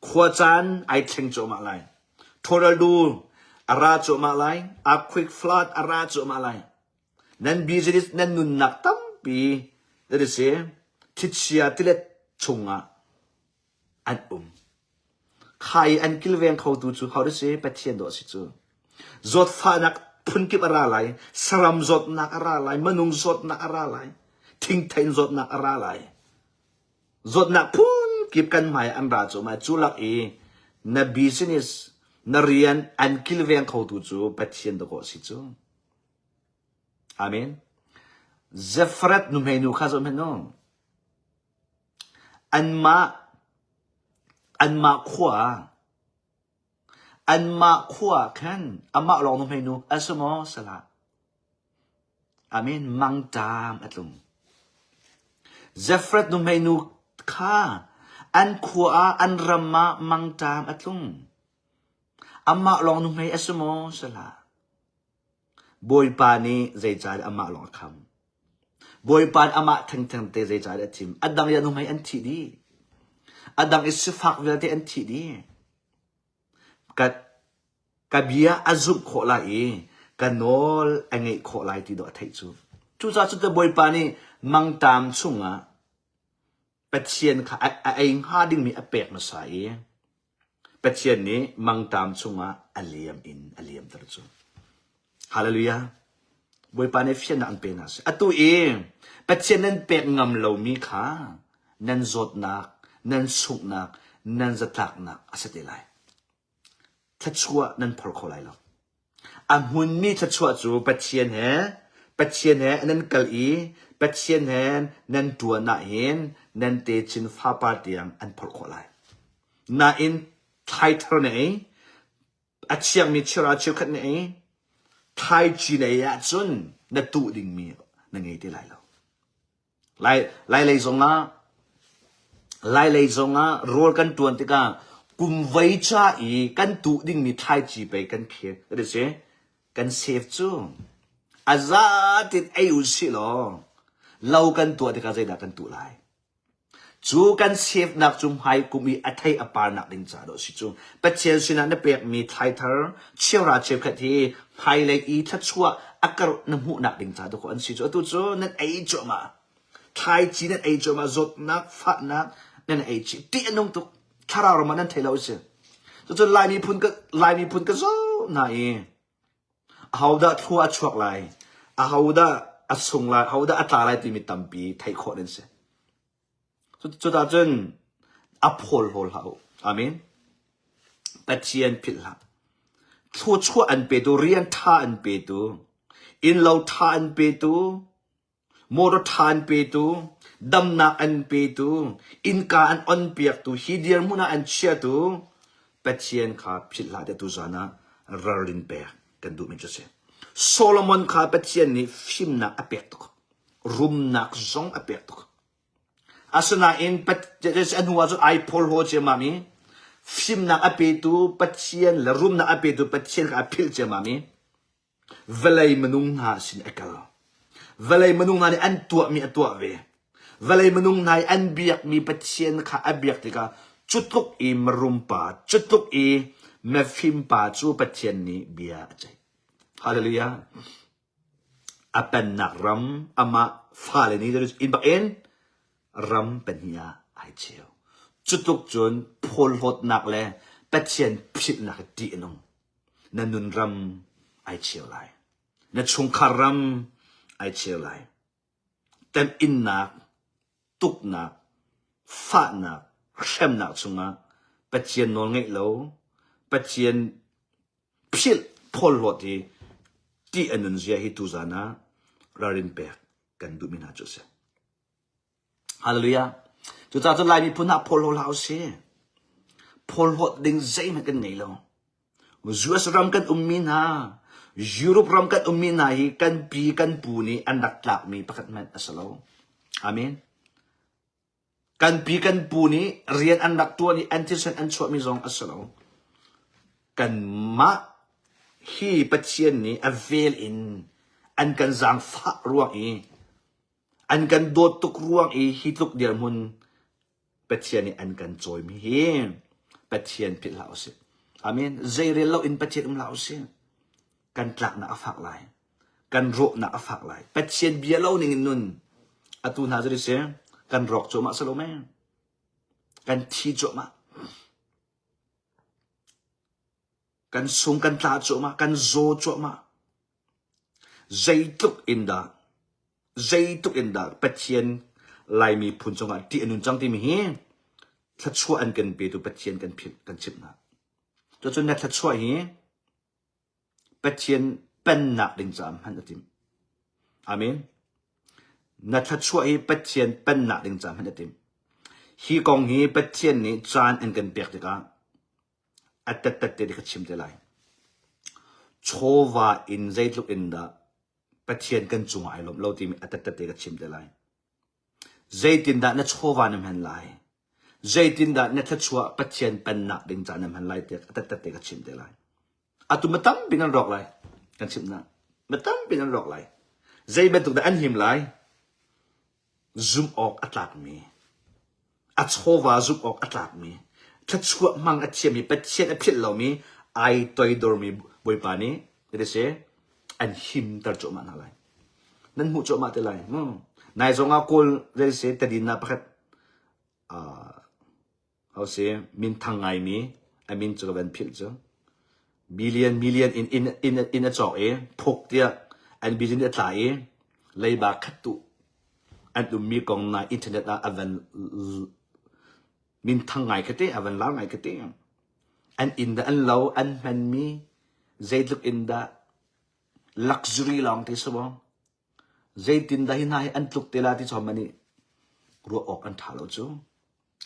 Khuacaan ai thleng cuahmah lai. Ṭhawlral du. A ra cuahmah lai. Earthquake flood a ra cuahmah lai. Nan business nan nunnak tampi that is thlichia tilet chungah an um. Kha i an kilveng khotu cu ho si Pathian dawh si cu. Zawtfahnak phunkip a ra lai, saram zawtnak a ra lai, minung zawtnak a ra lai, thingthein zawtnak a ra lai. Zawtnak phunkip kan hmai an ra cu ma cu lak i na business na rian an kilveng khotu cu Pathian dawh si cu. Amen. Zefret nuhmei nu kha zoh hmanh u. Anmah anmah khua anmah khua ah khan amah lawng nuhmei nu a si maw? Si hlah. Amen. Mangṭam a tlung. Zefret nuhmei nu kha an khua ah an ram ah mangṭam a tlung. Amah lawng nuhmei a si maw? Si hlah. Bawipa nih zeicahdah amah lawng a kham? Bawipa nih amah thengtheng te zeicahdah a thim? A dang i a nuhmei an thih dih. A dang i sifak vialte an thih dih. Ka, ka bia a zumh khawh lai i ka nawl a ngeih khawh lai ti dawh a theih cu. Cucaah cu te Bawipa nih mangṭam chungah Pathian kha a, a ei hnga dingmi a pek hmasa i Pathian nih mangṭam chungah a liam in a liamter cu. Hallelujah. Bawipa nih fiannak an pe hna seh. Atu i Pathian nan pek ngam lomi kha nan zawtnak, nan sunghnak, nan zatlaknak a si te lai. Thluachuah nan phor kho lai lo. A hmunmi thluachuah cu Pathian he Pathian he nan kal i Pathian he nan ṭuan ahhin nan techin fapar tiang an phorh khawh lai. Nain thlaithar na ei, a thiangmi chira cheukhat na ei, thlaici na ei ahcun na tuh dingmi na ngei te lai lo. Lai, Lailei zongah Lailei zongah rawl kan ṭuan tikah kum voi ca i kan tuh dingmi thlaici pei kan phir. That is kan save cu. A zatin ei u sih law lo kan tuah tikah zeidah kan tuh lai? Cu kan save-nak cu hmai kum i a thei a parnak ding ca dawh si cu. Pathian sinah na pekmi thlaithar cheuhra cheukhat hi hmailei i thluachuah a karh na hmuhnak ding ca dawh an si cu. Atu cu nan ei cuahmah. Thlaici nan ei cuahmah, zawtnak, fahnak nan ei chih. Ṭih a nung tuk. Thlarau ram ah nan thei lo a si. Cucun Lai miphun ka, Lai miphun ka zoh hna i ahodah thlua a chuak lai, ahodah a sung lai, ahodah a tla lai timi tampi theih khawh nan si. Cucah cun a phawl hlawl hlah u. Amen. Pathian philh hlah. Thluachuah an petu, rian ṭha an petu, innlo ṭha an petu, Motor ṭha an petu, damnak an petu, innka an onpiaktu, hi dirhmun ah an chiatu Pathian kha philh hlah tiah tuzan ah ralrin pek kan duhmi cu a si. Solomon kha Pathian nih fimnak a pek tuk. Rumnak zong a pek tuk. Asinain a hnu ah cun ai phorhlaw ciammam i fimnak a petu Pathian le rumnak a petu Pathian kha a philh ciammam i Vawlei minung hna sin a kal. Vawlei minung hna nih an tuahmi a tuah ve. Vawlei minung hna i an biakmi Pathian kha a biak tikah cu tluk i mirum pa, cu tluk i mifim pa cu Pathian nih bia a ceih. Hallelujah. A pennak ram amah fale nih inn bak in ram pahnih ah ai cheu. Cu tluk cun phawlhlawtnak le Pathian philhnak hi ṭih a nung. Na nun ram ai cheu lai. Na chungkhar ram ai cheu lai. Temhinnak, tuknak, fahnak, hremnak chungah Pathian nawl ngeih lo, Pathian philh phawlhlawt hi ṭih a nun zia hi tuzan ah ralrin pek kan duhmi hna cu a si. Hallelujah. Cucaah cun Lai miphun ah phawlhlaw hlah usih. Phawlhlawt ding zeihmanh kan ngei lo. US ram kan ummi hna, Europe ram kan ummi hna hi kan pi kan pu nih an rak tlakmi pakhat hmanh a si lo. Amen. Kan pi kan pu nih rian an rak tuan i an thisen an chuahmi zong a si lo. Kanmah hi Pathian nih a vel in an kan zaangfah ruang i An kan dawt tuk ruang i hi tluk dirhmun Pathian nih an kan cawimi hi Pathian philh hlah usih. Amen. Zeirel lo in Pathian um hlah usih. Kan tlaknak a fak lai. Kan rawhnak a fak lai. Pathian bia lo ning in nun. Atu hna cu si kan rawk cuahmah si lo mei? Kan thi cuahmah. Kan sung kan tla cuahmah. Kan zaw cuahmah. Zeitluk in dah zeitluk in dah Pathian Laimi phun cungah ṭih a nun cang timi hi thluachuah an kan petu Pathian kan philh kan chimh hna. Cucun na thluachuah hi Pathian pennak ding caah hman a timh. Amen. Na thluachuah hi Pathian pennak ding caah hman a timh. Hi kong hi Pathian nih caan an kan pek tikah a tattat te ka chim te lai. Chawva in zeitluk in dah Pathian kan cungah ai lawmh lo timi a tattat te ka chim te lai. Zeitindah na chawva na hman lai? Zeitindah na thluachuah Pathian pennak ding ca na hman lai tiah a tattat te ka chim te lai. Atu ma tampi nan rawk lai. Kan chimh na. Ma tampi nan rawk lai. Zei bantuk dah an him lai? Zumh awk a tlakmi, a chawva zumh awk a tlakmi, thluachuah hmang a thiammi, Pathian a philh lomi, ai toidormi Bawipa nih ti si an himter cuahmah hna lai. Nan hmuh cuahmah te lai. Hmm. Nai zong ah Kawl zei si tadin na pakhat uh, Ho si minthang ngaimi a min cu ka van philh cu. Billion million in in in in a cawk i phuk tiah an billion a tla i leiba khat tu an ummi kong na internet ah a van minthang ngai kha te a van lar ngai kha te an inn dah an lo an hmanmi zeitluk in dah luxury lawng te si Zeitindah hi hna hi an tluk te la ti chom nih ruah awk an ṭha lo cu.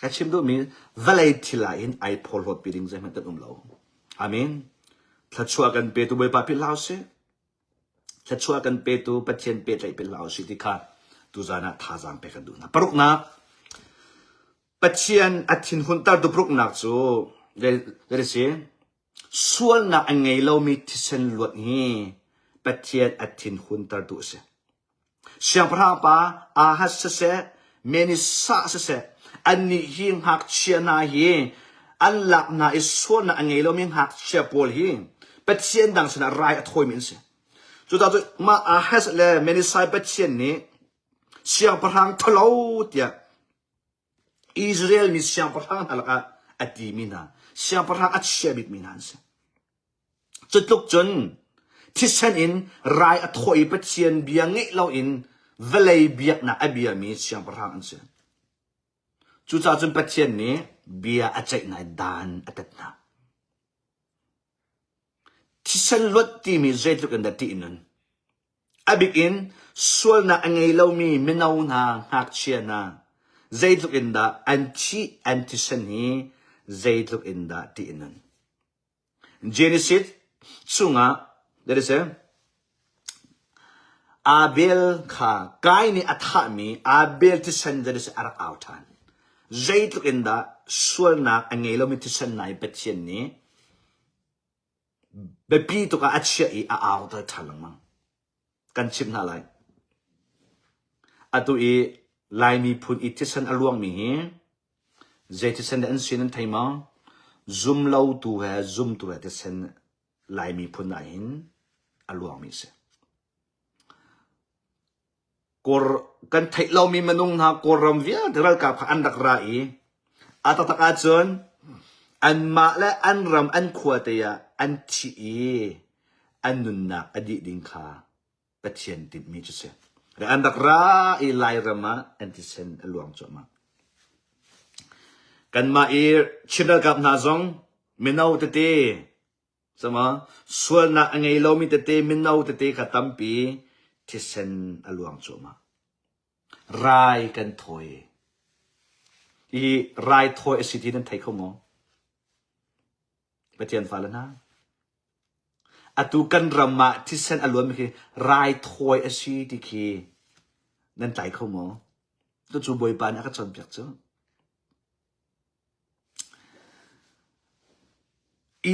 Ka chim duhmi vawlei thil ah hin ai phawrhlawt pi ding zeihmanh kan um lo. Amen. Thluachuah kan petu Bawipa philh hlah usih. Thluachuah kan petu Pathian pehtlaih philh hlah usih ti kha tuzan ah thazaang pek kan duh hna. Paruknak, Pathian a thinhuntertu paruknak cu zei si? Sualnak a ngei lomi thisen luat hi Pathian a thinhuntertu a si. Siangpahrang pa Ahaz siseh, Manasseh siseh, annih hi ngakchia hna hi an lak hna i sualnak a ngei lomi ngakchia pawl hi Pathian dang sinah rai a thawimi an si. Cucaah cu mah Ahaz le Manasseh Pathian nih siangpahrang ṭhalo tiah Israel mi siangpahrang hna lakah a timi hna, siangpahrang a chia bikmi hna an si. Cutluk cun thisen in rai a thawh i Pathian bia ngeih loin vawlei biaknak a biami siangpahrang an si. Cucaah cun Pathian nih bia a ceih hna i dan a tat hna. Thisen luat timi zeitluk in dah ṭih a nun. A bik in sualnak a ngei lomi mino hna, ngakchia hna zeitluk in dah an thih, an thisen hi zeitluk in dah ṭih a nun. Genesis chungah that is Abel kha Kain nih a thahmi Abel thisen that is a rak au ṭhan. Zeitluk in dah sualnak a ngei lomi thisen nai Pathian nih biapi tuk ah a chiah i a auter ṭhan lengmang. Kan chimh hna lai. Atu i Lai miphun i thisen a luangmi hi zei thisen dah an si nan thei maw? Zumlotu he zumtu he thisen Lai miphun ah hin a luangmi a si. Kawr kan theih lomi minung hna Kawlram vialte ralkap kha an rak ra i a taktak ahcun anmah le an ram an khua te ah an thih i an nunnak a dih ding kha Pathian tinhmi cu si. An rak ra i Lairam ah an thisen a luang cuahmah. Kanmah i Chin ralkap hna zong mino tete Sama sualnak a ngei lomi tete mino tete kha tampi thisen a luang cuahmah. Rai kan thawi. I rai thawi a si ti nan thei kho maw? Pathian fale hna. Atu kan ram ah thisen a luanmi khi rai thawi a si ti khi nan tlai kho maw? Cucu Bawipa nih a ka cawnpiak cu.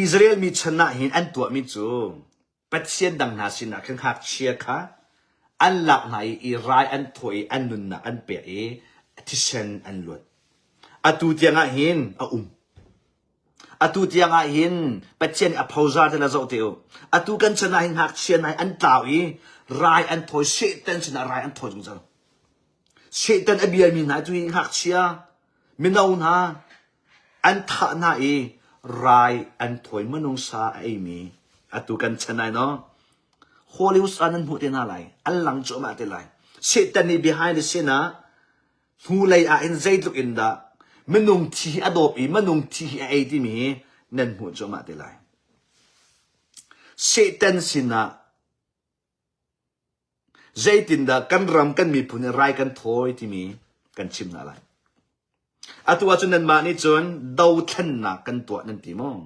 Israel mi chan ah hin an tuahmi cu pathian dang hna sinah khan ngakchia kha an lak hna i, i rai an thawh i an nunnak an pek i thisen an luat. Atu tiangah hin a um. Atu tiang ah hin Pathian a phozar te la zoh te u. Atu kan chan ah hin ngakchia hna an tlau i rai an thawi Satan sinah rai an thawi zungzal. Satan a biami hna cu hi ngakchia mino hna an thah hna i rai an thawi minung sa a eimi atu kan chan ai no. Hollywood ah nan hmuh te hna lai. An lang cuahmah te lai. Satan nih behind the scene ah hnulei ah hin zeitluk in dah minung thi hi a dawp i minung thi hi a ei timi hi nan hmuh cuahmah te lai. Satan sinah zeitindah kan ram kan miphun nih rai kan thawi timi kan chim hna lai. Atu ahcun nanmah nih cun dothlennak kan tuah nan ti maw?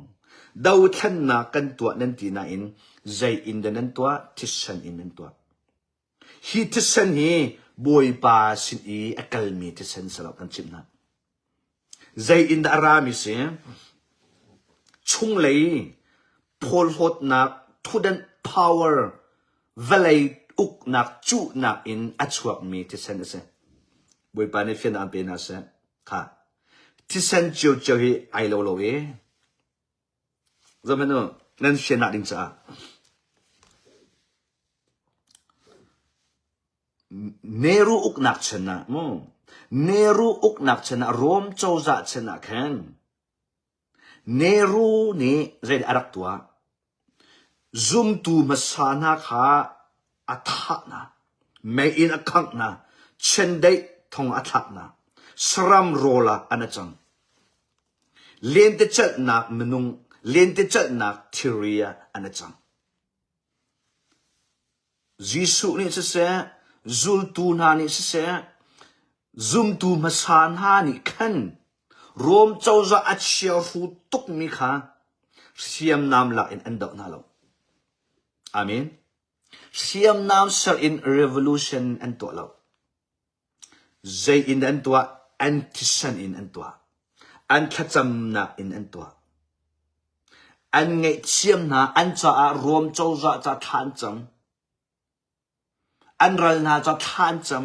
Dothlennak kan tuah nan ti nain zei in dah nan tuah? Thisen in nan tuah. Hi thisen hi Bawipa sin i a kalmi thisen si lo kan chimh hna. Zei in dah a rami si? Chunglei phawlhlawtnak thutdan power vawlei uknak cuhnak in a chuakmi thisen a si. Bawipa nih fian aan pe hna seh. Kha. Thisen ciocio hi ai lo lo e. Zohhmanh u, nan fiannak ding caah. Nehru uknak chan ah mu, Nehru uknak chan ah Rome cozah chan ah khan Nehru nih zeidah a rak tuah? Zumtu hmasa hna kha a thah hna, mei in a khangh hna, chiandeih thong a thlak hna, saram rawl ah an a cang. Lentecelhnak minung lentecelhnak thilri ah an i cang. Jesuh nih siseh, zultu hna nih siseh, zumtu hmasa hna nih khan Rom cozah a chiahru tukmi kha hriamnam lak in an doh hna lo. Amen. Hriamnam ser in revolution an tuah lo. Zei in an tuah? An thisen in an tuah. An thlacamnak in an tuah. An ngaihthiam hna, an caah Rom cozah ca thla an cam. An ral hna ca thla an cam.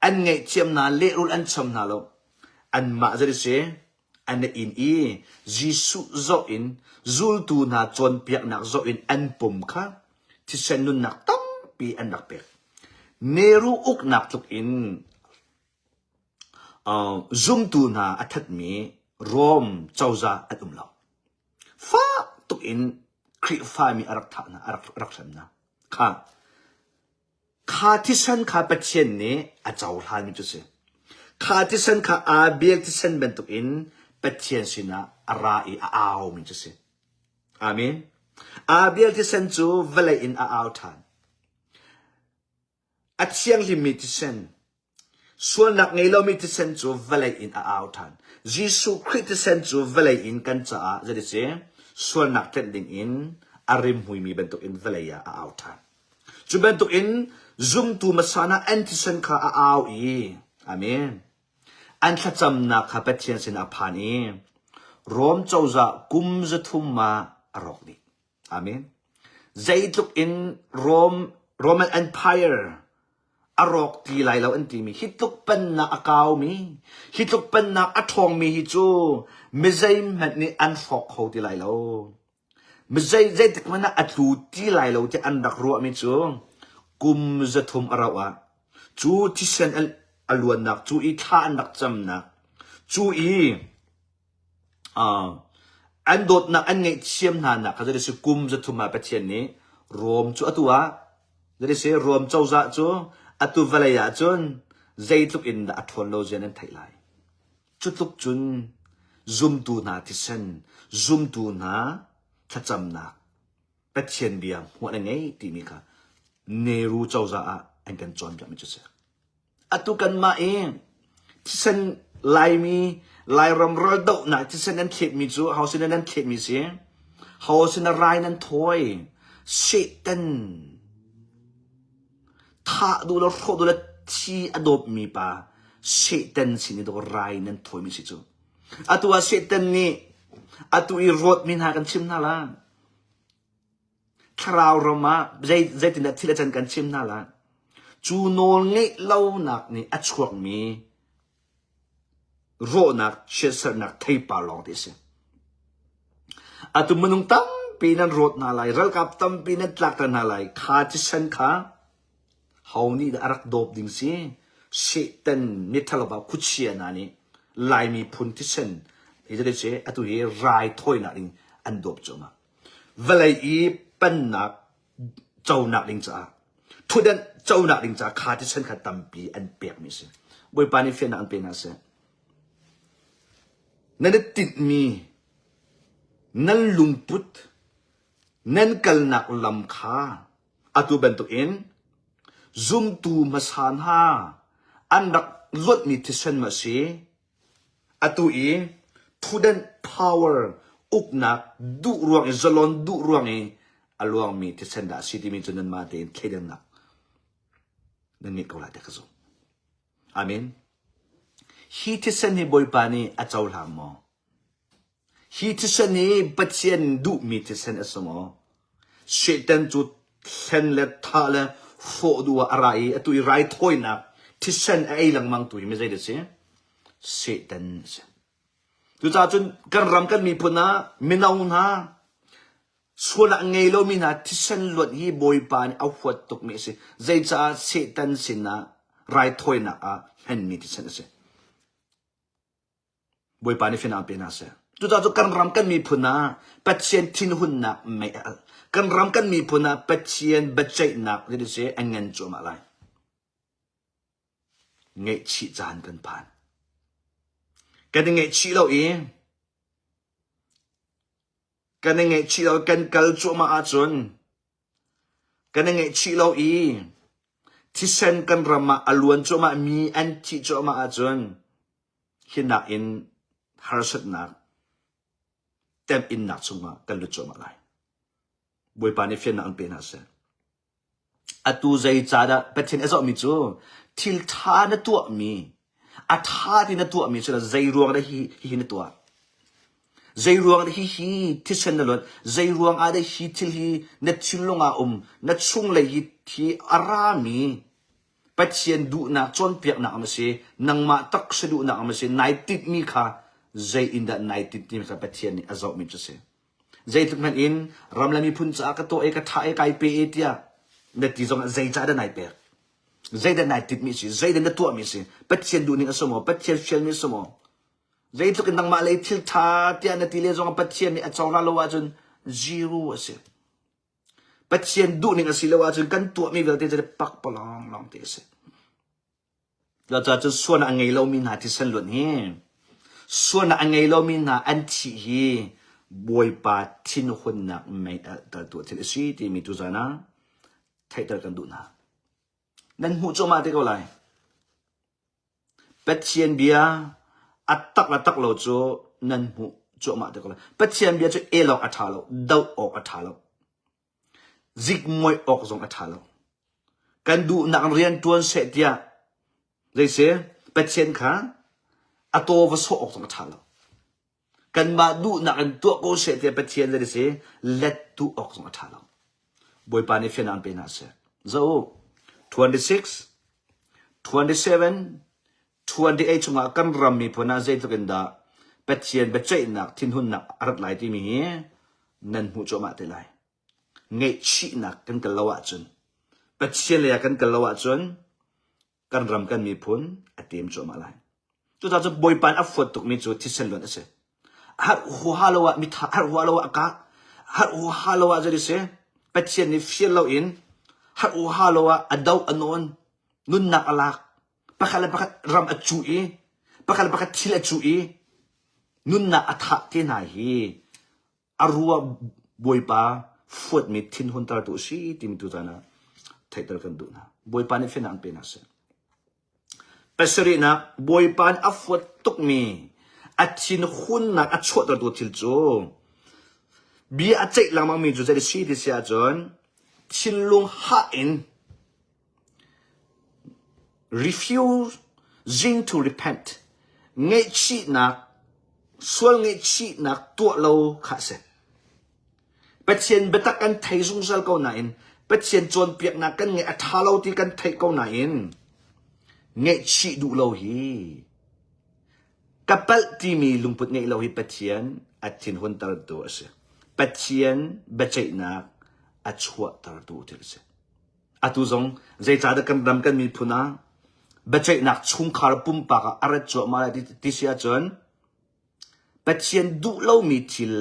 An ngaihthiam hna, lehrulh an cham hna lo. Anmah zei si? An inn i Jesuh zoh in zultu hna cawnpiaknak zoh in an pum kha thisen nunnak tampi an rak pek. Nehru uknak tluk in zumtu hna a thatmi Rome cozah an um lo. Fak tuk in Khrihfami a rak thah hna, a rak hrem hna. Kha Kha thisen kha Pathian nih a cohlanmi cu a si. Kha thisen kha Abel thisen bantukin Pathian sinah a ra i a aumi cu a si. Amen. Abel thisen cu vawlei in a au ṭhan. A thianghlimmi thisen, sualnak ngei lomi thisen cu vawlei in a au ṭhan. Jesuh Khrih thisen cu vawlei in kan caah zei si sualnak tlenh dingin a rimhmuimi bantukin vawlei ah a au ṭhan. Cu bantukin zumtu hmasa hna an thisen kha a au i Amen. An thlacamnak kha Pathian sinah a phan i Rom cozah kum 300 ah a rawk dih. Amen. Zeitluk in Rom Roman Empire a rawk ti lai lo an timi hi tluk pennak a kaumi hi tluk pennak a ṭhawngmi hi cu mizei hmanh nih an hrawk kho ti lai lo. Mizei zeitik hmanh ah a tlu ti lai lo tiah an rak ruahmi cu kum 300 a rauh ah cu thisen a luannak cu i thla an rak camnak cu i an dawtnak an ngaihthiam hna nak kha zei si kum 300 ah Pathian nih Rom cu atu ah zei si Rom cozah cu atu vawlei ah cun zeitluk in dah a ṭhawn lo zia nan theih lai. Cu tluk cun zumtu hna thisen, zumtu hna thlacamnak, Pathian bia hmuh an ngei timi kha Nehru cozah ah an kan cawnpiakmi cu a si. Atu kanmah i thisen Laimi, Lairam raldohnak thisen nan thletmi cu ho sin nan thletmi si? Ho sin rai nan thawi? Satan Thah duh lo hrawh duh le thi a dawpmi pa Satan sin i dawh rai nan thawimi si cu. Atu ah Satan nih atu i rawtmi hna kan chim hna la. Thlarau ram ah zei zeitindah thil a can kan chim hna la. Cu nawl ngeih lonak nih a chuakmi rawhnak chiatserhnak theipar lawng te a si. Atu minung tampi nan rawt hna lai, ralkap tampi nan tlakter hna lai. Kha thisen kha ho nih dah a rak dawp ding si? Satan mithalo pa khuachia hna nih Laimi phun thisen hi zei si atu hi rai thawinak ding an dawp cuahmah. Vawlei i pennak conak ding caah thutdenh conak ding caah kha thisen kha tampi an pekmi a si. Bawipa nih fiannak an pe hna seh. Nan i tinhmi, nan lungput, nan kalnak lam kha atu bantukin zumtu hmasa hna an rak luatmi thisen ma si, atu i thutdenh power uknak duh ruang i zalon duh ruang i a luangmi thisen dah a si timi cu nanmah tein thleidannak nan ngeih ko lai ti ka zumh. Amen. Hi thisen hi Bawipa nih a cohlang maw? Hi thisen hi Pathian duhmi thisen a si maw? Satan cu thlen le thah le hrawh duh ah a ra i atu i raithawinak thisen a ei lengmang tu hi mi zei dah si? Satan a si. Cucaah cun kan ram kan miphun ah mino hna Sual ah ngei lomi hna thisen luanh hi Bawipa nih a huat tukmi a si. Zeicah Satan sinah raithawinak ah hmanmi thisen a si. Bawipa nih fiannak pe hna seh. Cucaah cu kan ram kan miphun ah Pathian thinhunnak mei a alh. Kan ram kan miphun ah Pathian biaceihnak si a ngan cuahmah lai. Ngaihchih caan kan phan. Kan i ngaihchih lo i Kan i ngaihchih lo kan kal cuahmah ahcun kan i ngaihchih lo i thisen kan ram ah a luan cuahmah mi an thih cuahmah ahcun hi nakin harsatnak temhinnak chungah kan lut cuahmah lai. Bawipa nih fiannak an pe hna seh. Atu zeicahdah Pathian a zohmi cu thil ṭha na tuahmi, a ṭha ti na tuahmi cu zei ruang dah hi hihi na tuah? Zei ruang dah hihi thisen na luan? Zei ruang ah dah hi thil hi na thinlung ah um, na chunglei hi thi a rami Pathian duhnak cawnpiaknak am a si, nangmah taksa duhnak am a si, nai tinhmi kha zei in dah nai tinh timi kha Pathian nih a zohmi cu a si. Zeitluk hmanh in ram le miphun caah ka tuah i ka ṭha i kai pe i tiah na ti zongah zeicah dah nai pek? Zeidah nai tinhmi a si? Zeidah na tuahmi a si? Pathian duhning a si maw? Pathian fialmi a si maw? Zeitluk in nangmah lei thil ṭha tiah na ti le zongah Pathian nih a cohlan lo ahcun zero a si. Pathian duhning a si lo ahcun kan tuahmi vialte cu pakpalawng lawngte a si. Cucaah cun sualnak a ngei lomi hna thisen luanh hi sualnak a ngei lomi hna an thih hi Bawipa thinhunnak mei alhtertu thil a si timi tuzan ah theihter kan duh hna. Nan hmuh cuahmah te ko lai. Pathian bia a tak le tak lo cu nan hmuh cuahmah te ko lai. Pathian bia cu el awk a ṭha lo, doh awk a ṭha lo. Zikmawih awk zong a ṭha lo. Kan duhnak rian ṭuan seh tiah zeisi Pathian kha a taw va sawh awk zong a ṭha lo. Kanmah duhnak in tuah ko seh tiah Pathian zeisi let duh awk zong a ṭha lo. Bawipa nih fiannak an pe hna seh. Zoh u, 26, 27, 28 chungah kan ram miphun ah zeitluk in dah Pathian biaceihnak thinhunnak a rat lai timi hi nan hmuh cuahmah te lai. Ngaihchihnak kan kal lo ahcun, Pathian lei ah kan kal lo ahcun kan ram kan miphun a tem cuahmah lai. Cucaah cu Bawipa nih a fuat tukmi cu thisen luan a si. Harh huaha lo ah mitha harh huaha lo ah a kah. Harh huaha lo ah zei si Pathian nih fial loin harh huaha lo ah a doh a nawn nunnak a lak pakhat le pakhat ram a cuh i pakhat le pakhat thil a cuh i nunnak a thah te hna hi a rua Bawipa fuatmi thinhuntertu a si timi tuzan ah theihter kan duh hna. Bawipa nih fiannak an pe hna seh. Pasarihnak Bawipa nih a fuat tukmi a thinhunnak a chuahtertu thil cu bia a ceih lengmangmi cu zei si ti si ahcun thinlung hah in Refusing to repent, ngaihchihnak, sual ngaihchihnak tuah lo kha a si. Pathian biatak kan thei zungzal ko nain Pathian cawnpiaknak kan ngeih a ṭha lo ti kan theih ko nain ngaihchih duh lo hi ka palh timi lungput ngeih lo hi Pathian a thinhuntertu a si. Pathian biaceihnak a chuahtertu thil a si. Atu zong zeicahdah kan ram kan miphun ah biaceihnak chungkhar pumpak ah a rat cuahmah lai ti si ahcun Pathian duh lomi thil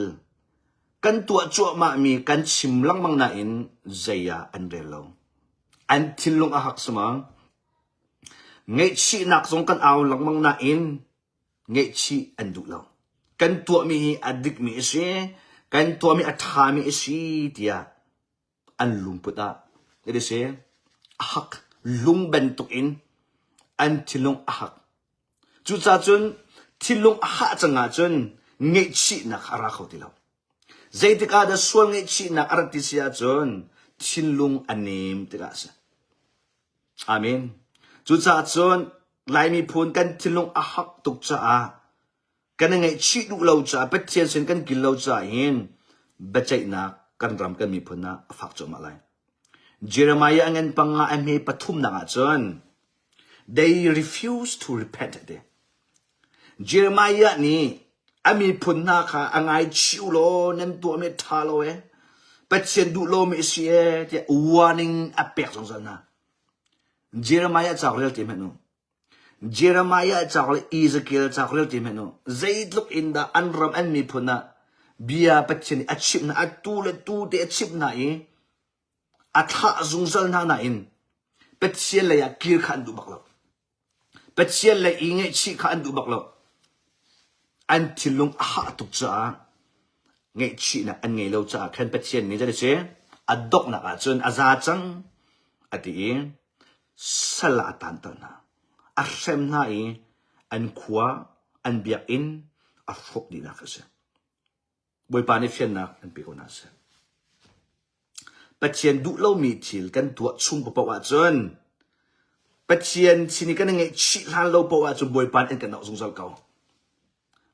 kan tuah cuahmahmi kan chim lengmang nain zei ah an rel lo. An thinlung a hak sumang. Ngaihchihnak zong kan au lengmang nain ngaihchih an duh lo. Kan tuahmi hi a dikmi a si, kan tuahmi a ṭhami a si tiah an lungput ah it is a hak lung bantuk in an thinlung a hak. Cucaah cun thinlung a hah cang ahcun ngaihchihnak a ra kho ti lo. Zeitik ah dah sual ngaihchihnak a rat ti si ahcun thinlung a nem tikah a si. Amen. Cucaah cun Lai miphun kan thinlung a hak tuk caah kan i ngaihchih duh lo caah Pathian sin kan kil lo caah hin biaceihnak kan ram kan miphun ah a fak cuahmah lai. Jeremiah a ngan panga a hme pathumnak ah cun they refuse to repent te. Jeremiah nih a miphun hna kha a ngaichih u law nan tuahmi a ṭha lo ee, Pathian duh lomi a si ee tiah warning a pek zungzal hna. Jeremiah cauk rel ti hmanh u. Jeremiah cauk le Ezekiel cauk rel ti hmanh u. Zeitluk in dah an ram an miphun ah bia Pathian nih a chimh hna, atu le tu te a chimh hna i a thlah zungzal hna nain Pathian lei ah kir kha an duh bak lo. Pathian lei i ngaihchih kha an duh bak lo. An thinlung a hah tuk caah ngaihchihnak an ngei lo caah khan Pathian nih zeidah si a donghnak ahcun a za cang a ti i sal ah a tanter hna. A hrem hna i an khua, an biakinn a hrawk dihnak a si. Bawipa nih fiannak an pe ko hna seh. Pathian duh lomi thil kan tuah chung paoh ahcun Pathian sin i kan i ngaihchih hlan lo paoh ahcun Bawipa nih an kan auh zungzal ko.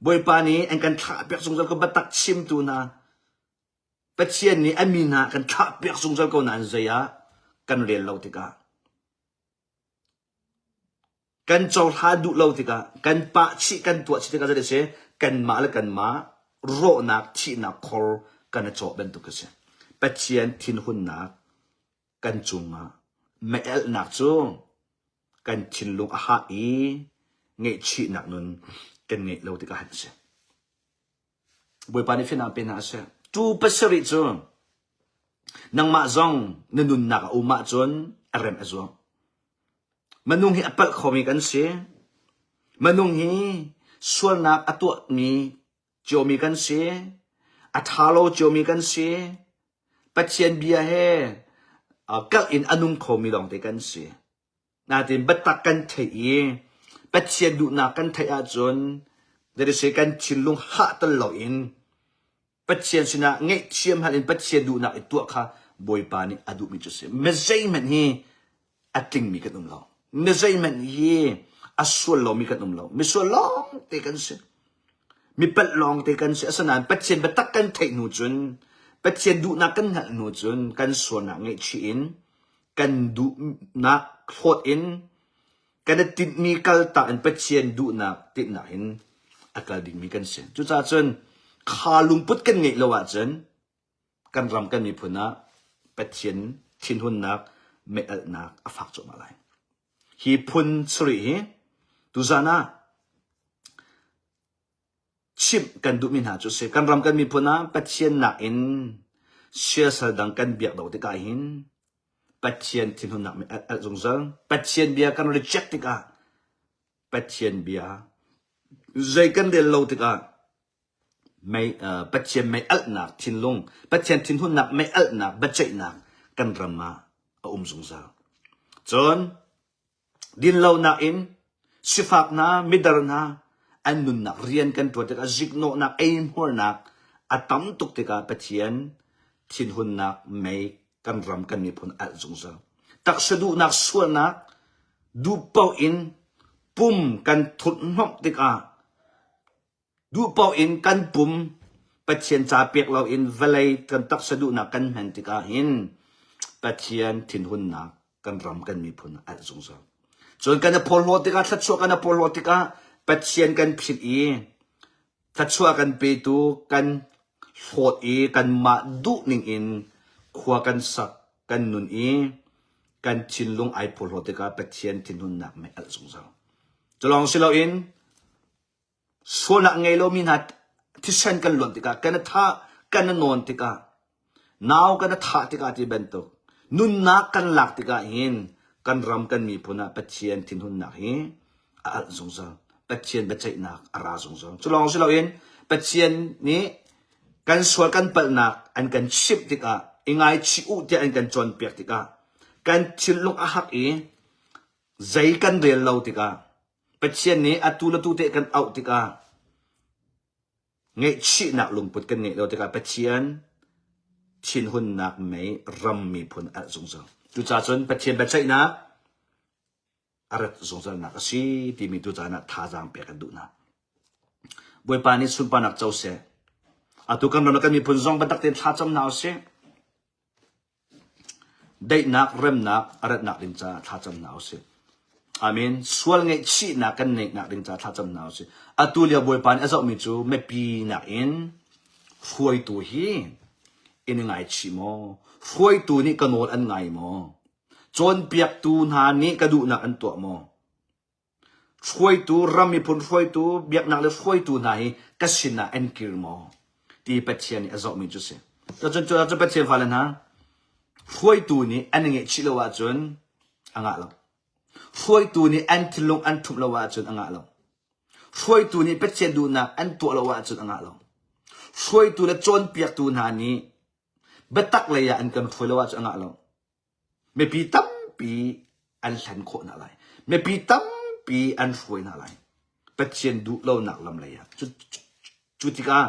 Bawipa nih an kan thlahpiak zungzal ko biatak chimtu hna. Pathian nih a mi hna kan thlahpiak zungzal ko nain zei ah kan rel lo tikah Kan cohlan duh lo tikah, kan pah chih, kan tuah chih tikah zei a si? Kanmah le kanmah rawhnak, thihnak khor kan i cawh bantuk a si. Pathian thinhunnak kan cungah mei-alhnak cu kan thinlung a hah i ngaihchihnak nun kan ngeih lo tikah hin a si. Bawipa nih fiannak pe hna seh. Cu pasarih cu nangmah zong na nunnak a um ahcun a rem a zuang. Minung hi a palh khomi kan si. Minung hi sualnak a tuahmi ciomi kan si. A ṭha lo ciomi kan si. Pathian bia he kalh in a nung khomi lawngte kan si. Nain biatak kan theih i Pathian duhnak kan theih ahcun zeiti kan thinlung hah tal loin Pathian sinah ngaihthiam hal in Pathian duhnak i tuah kha Bawipa nih a duhmi cu a si. Mi zeihmanh hi a tlingmi kan um lo. Mi zeihmanh hi a sual lomi kan um lo. Misual lawngte kan si. Mi palh lawngte kan si. Asinain Pathian biatak kan theih hnu cun Pathian duhnak kan hngalh hnu cun kan sualnak ngaihchih in kan duhnak hlawt in kan i tinhmi kaltak in Pathian duhnak tinhnak in a kal dingmi kan si. Cucaah cun kha lungput kan ngeih lo ahcun kan ram kan miphun ah Pathian thinhunnak mei-alhnak a fak cuahmah lai. Hi phun sarih hi tuzan ah chimh kan duhmi hna cu si. Kan ram kan miphun ah Pathian nakin siasal dang kan biak do tikah hin Pathian thinhunnak mi alh zungzal. Pathian bia kan reject tikah Pathian bia zei kan rel lo tikah mei uh, Pathian mei alhnak thinlung Pathian thinhunnak mei alhnak biaceihnak kan ram ah a um zungzal. Cun Dinlonak in sifak hna, midar hna an nunnak rian kan ṭuan tikah ziknawhnak, eihmuarnak a tam tuk tikah Pathian thinhunnak mei kan ram kan miphun alh zungzal. Taksa duhnak sualnak duh paoh in pum kan thurhhnawmh tikah Duh paoh in kan pum Pathian ca pek loin vawlei kan taksa duhnak kan hman tikah hin Pathian thinhunnak kan ram kan miphun a alh zungzal. Cun kan i porhlawt tikah thluachuah kan i porhlawt tikah Pathian kan philh i thluachuah kan petu kan hlawt i kanmah duh ning in khua kan sak kan nun i kan thinlung ai phurhlawt tikah Pathian thinhunnak mei alh zungzal. Culawng si loin Sualnak ngei lomi hna thisen kan luan tikah, kan i thah, kan i nawn tikah, nau kan i thah tikah ti bantuk, nunnak kan lak tikah hin kan ram kan miphun ah Pathian thinhunnak hi a alh zungzal. Pathian biaceihnak a ra zungzal. Cu lawng si loin Pathian nih kan sual kan palhnak an kan chimh tikah, i ngaichih u tiah an kan cawnpiak tikah, kan thinlung a hak i zei kan rel lo tikah Pathian nih atu le tu te kan auh tikah ngaihchihnak lungput kan ngeih lo tikah Pathian thinhunnak mei ram miphun alh zungzal. Cucaah cun Pathian biaceihnak a rat zungzalnak a si timi tucaan ah thazaang pek kan duh hna. Bawipa nih sunparnak co seh. Atu kan ram le kan miphun zong biatak tein thlacam hna usih. Daihnak, remnak a ratnak ding caah thlacam hna usih. Amen. Sual ngaihchihnak kan neihnak ding caah thlacam hna usih. Atu lio Bawipa nih a zohmi cu mipi nakin hruaitu hi in i ngaichih maw? Hruaitu nih ka nawl an ngai maw? Cawnpiaktu hna nih ka duhnak an tuah maw? Hruaitu, ram miphun hruaitu, biaknak le hruaitu hna hi ka sinah an kir maw? Ti Pathian nih a zohmi cu si. Cun cu Pathian fale hna, hruaitu nih an i ngaihchih lo ahcun a ngah lo. Hruaitu nih an thinlung an ṭhumh lo ahcun a ngah lo. Hruaitu nih Pathian duhnak an tuah lo ahcun a ngah lo. Hruaitu le cawnpiaktu hna nih biatak lei ah an kan hruai lo ahcun a ngah lo. Mipi tampi an hlen khawh hna lai. Mipi tampi an hruai hna lai. Pathian duh lonak lam lei ah. Cu, cu tikah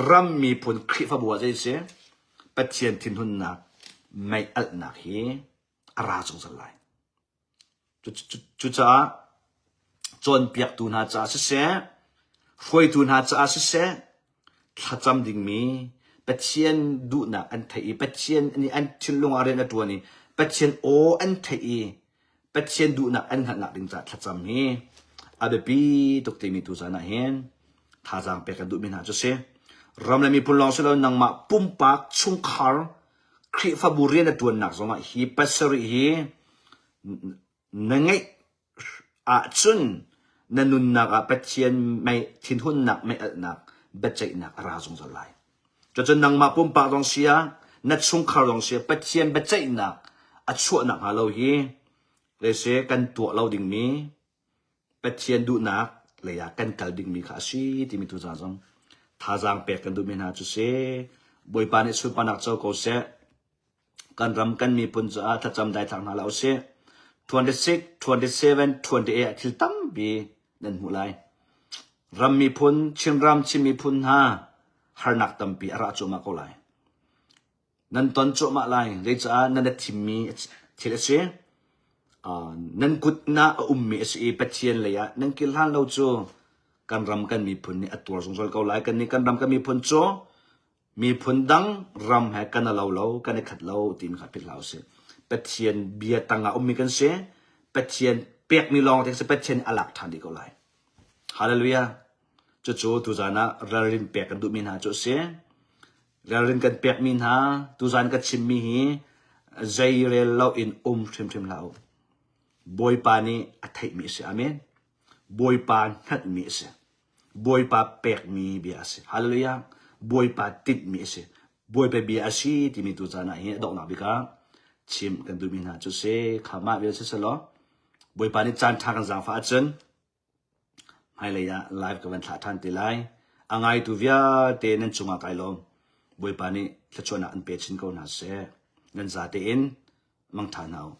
ram miphun Khrihfabu ah zei si Pathian thinhunnak mei alhnak hi a ra zungzal lai. Cucaah cawnpiaktu hna caah siseh, hruaitu hna caah siseh, thlacam dingmi Pathian duhnak an theih i Pathian nih an thinlung ah rian a ṭuan i Pathian aw an theih i Pathian duhnak an hngalhnak ding caah thlacam hi a biapi tuk timi tuzan ah hin thazaang pek kan duhmi hna cu si. Ram le miphun lawng si lo nangmah pumpak chungkhar Khrihfabu rian a ṭuannak zongah hi pasarih hi na ngeih ahcun na nunnak ah Pathian mei thinhunnak meialhnak biaceihnak a ra zungzal lai. Cucun nangmah pumpak zong si ah na chungkhar zong si ah Pathian biaceihnak a chuahnak hnga lo hi lese kan tuah lo dingmi Pathian duhnak lei ah kan kal dingmi kha a si timi tu zong thazaang pek kan duhmi hna cu si. Bawipa nih sunparnak co ko seh. Kan ram kan miphun caah thlacam daithlang hna hlah usih. 26, 27, 28 ah thil tampi nan hmuh lai. Ram miphun, Chinram, Chin miphun hna harnak tampi a ra cuahmah ko lai. Nan ton cuahmah lai. Zeicah nan i thimmi thil a si. Uh, nan kut na a ummi a si i Pathian lei ah nan kil hlan lo cu kan ram kan miphun nih a tuar zungzal ko lai. Kan nih kan ram kan miphun cu Miphun dang ram he kan i lo lo, kan i khat lo timi kha philh hlah usih. Pathian bia tangah ummi kan si. Pathian pekmi lawng te si Pathian a lak ṭhan dih ko lai. Hallelujah. Cucu tuzan ah ralrin pek kan duhmi hna cu a si. Ralrin kan pekmi hna tuzan ka chimmi hi zei rel lo in um hrimhrim hlah u. Bawipa nih a theihmi a si. Amen. Bawipa hngalhmi a si. Bawipa pekmi bia a si. Hallelujah. Bawipa tinhmi a si. Bawipa bia a si timi tu caan ah hin a donghnak bik ah chim kan duhmi hna cu si. Kha mah vial si selaw Bawipa nih caan ṭha kan zaangfah ahcun hmailei ah live ka van thlah ṭhan te lai. A ngaitu vialte nan cungah kai lawm. Bawipa nih thluachuahnak an pe chin ko hna seh. Nan za tein mangṭha hna u.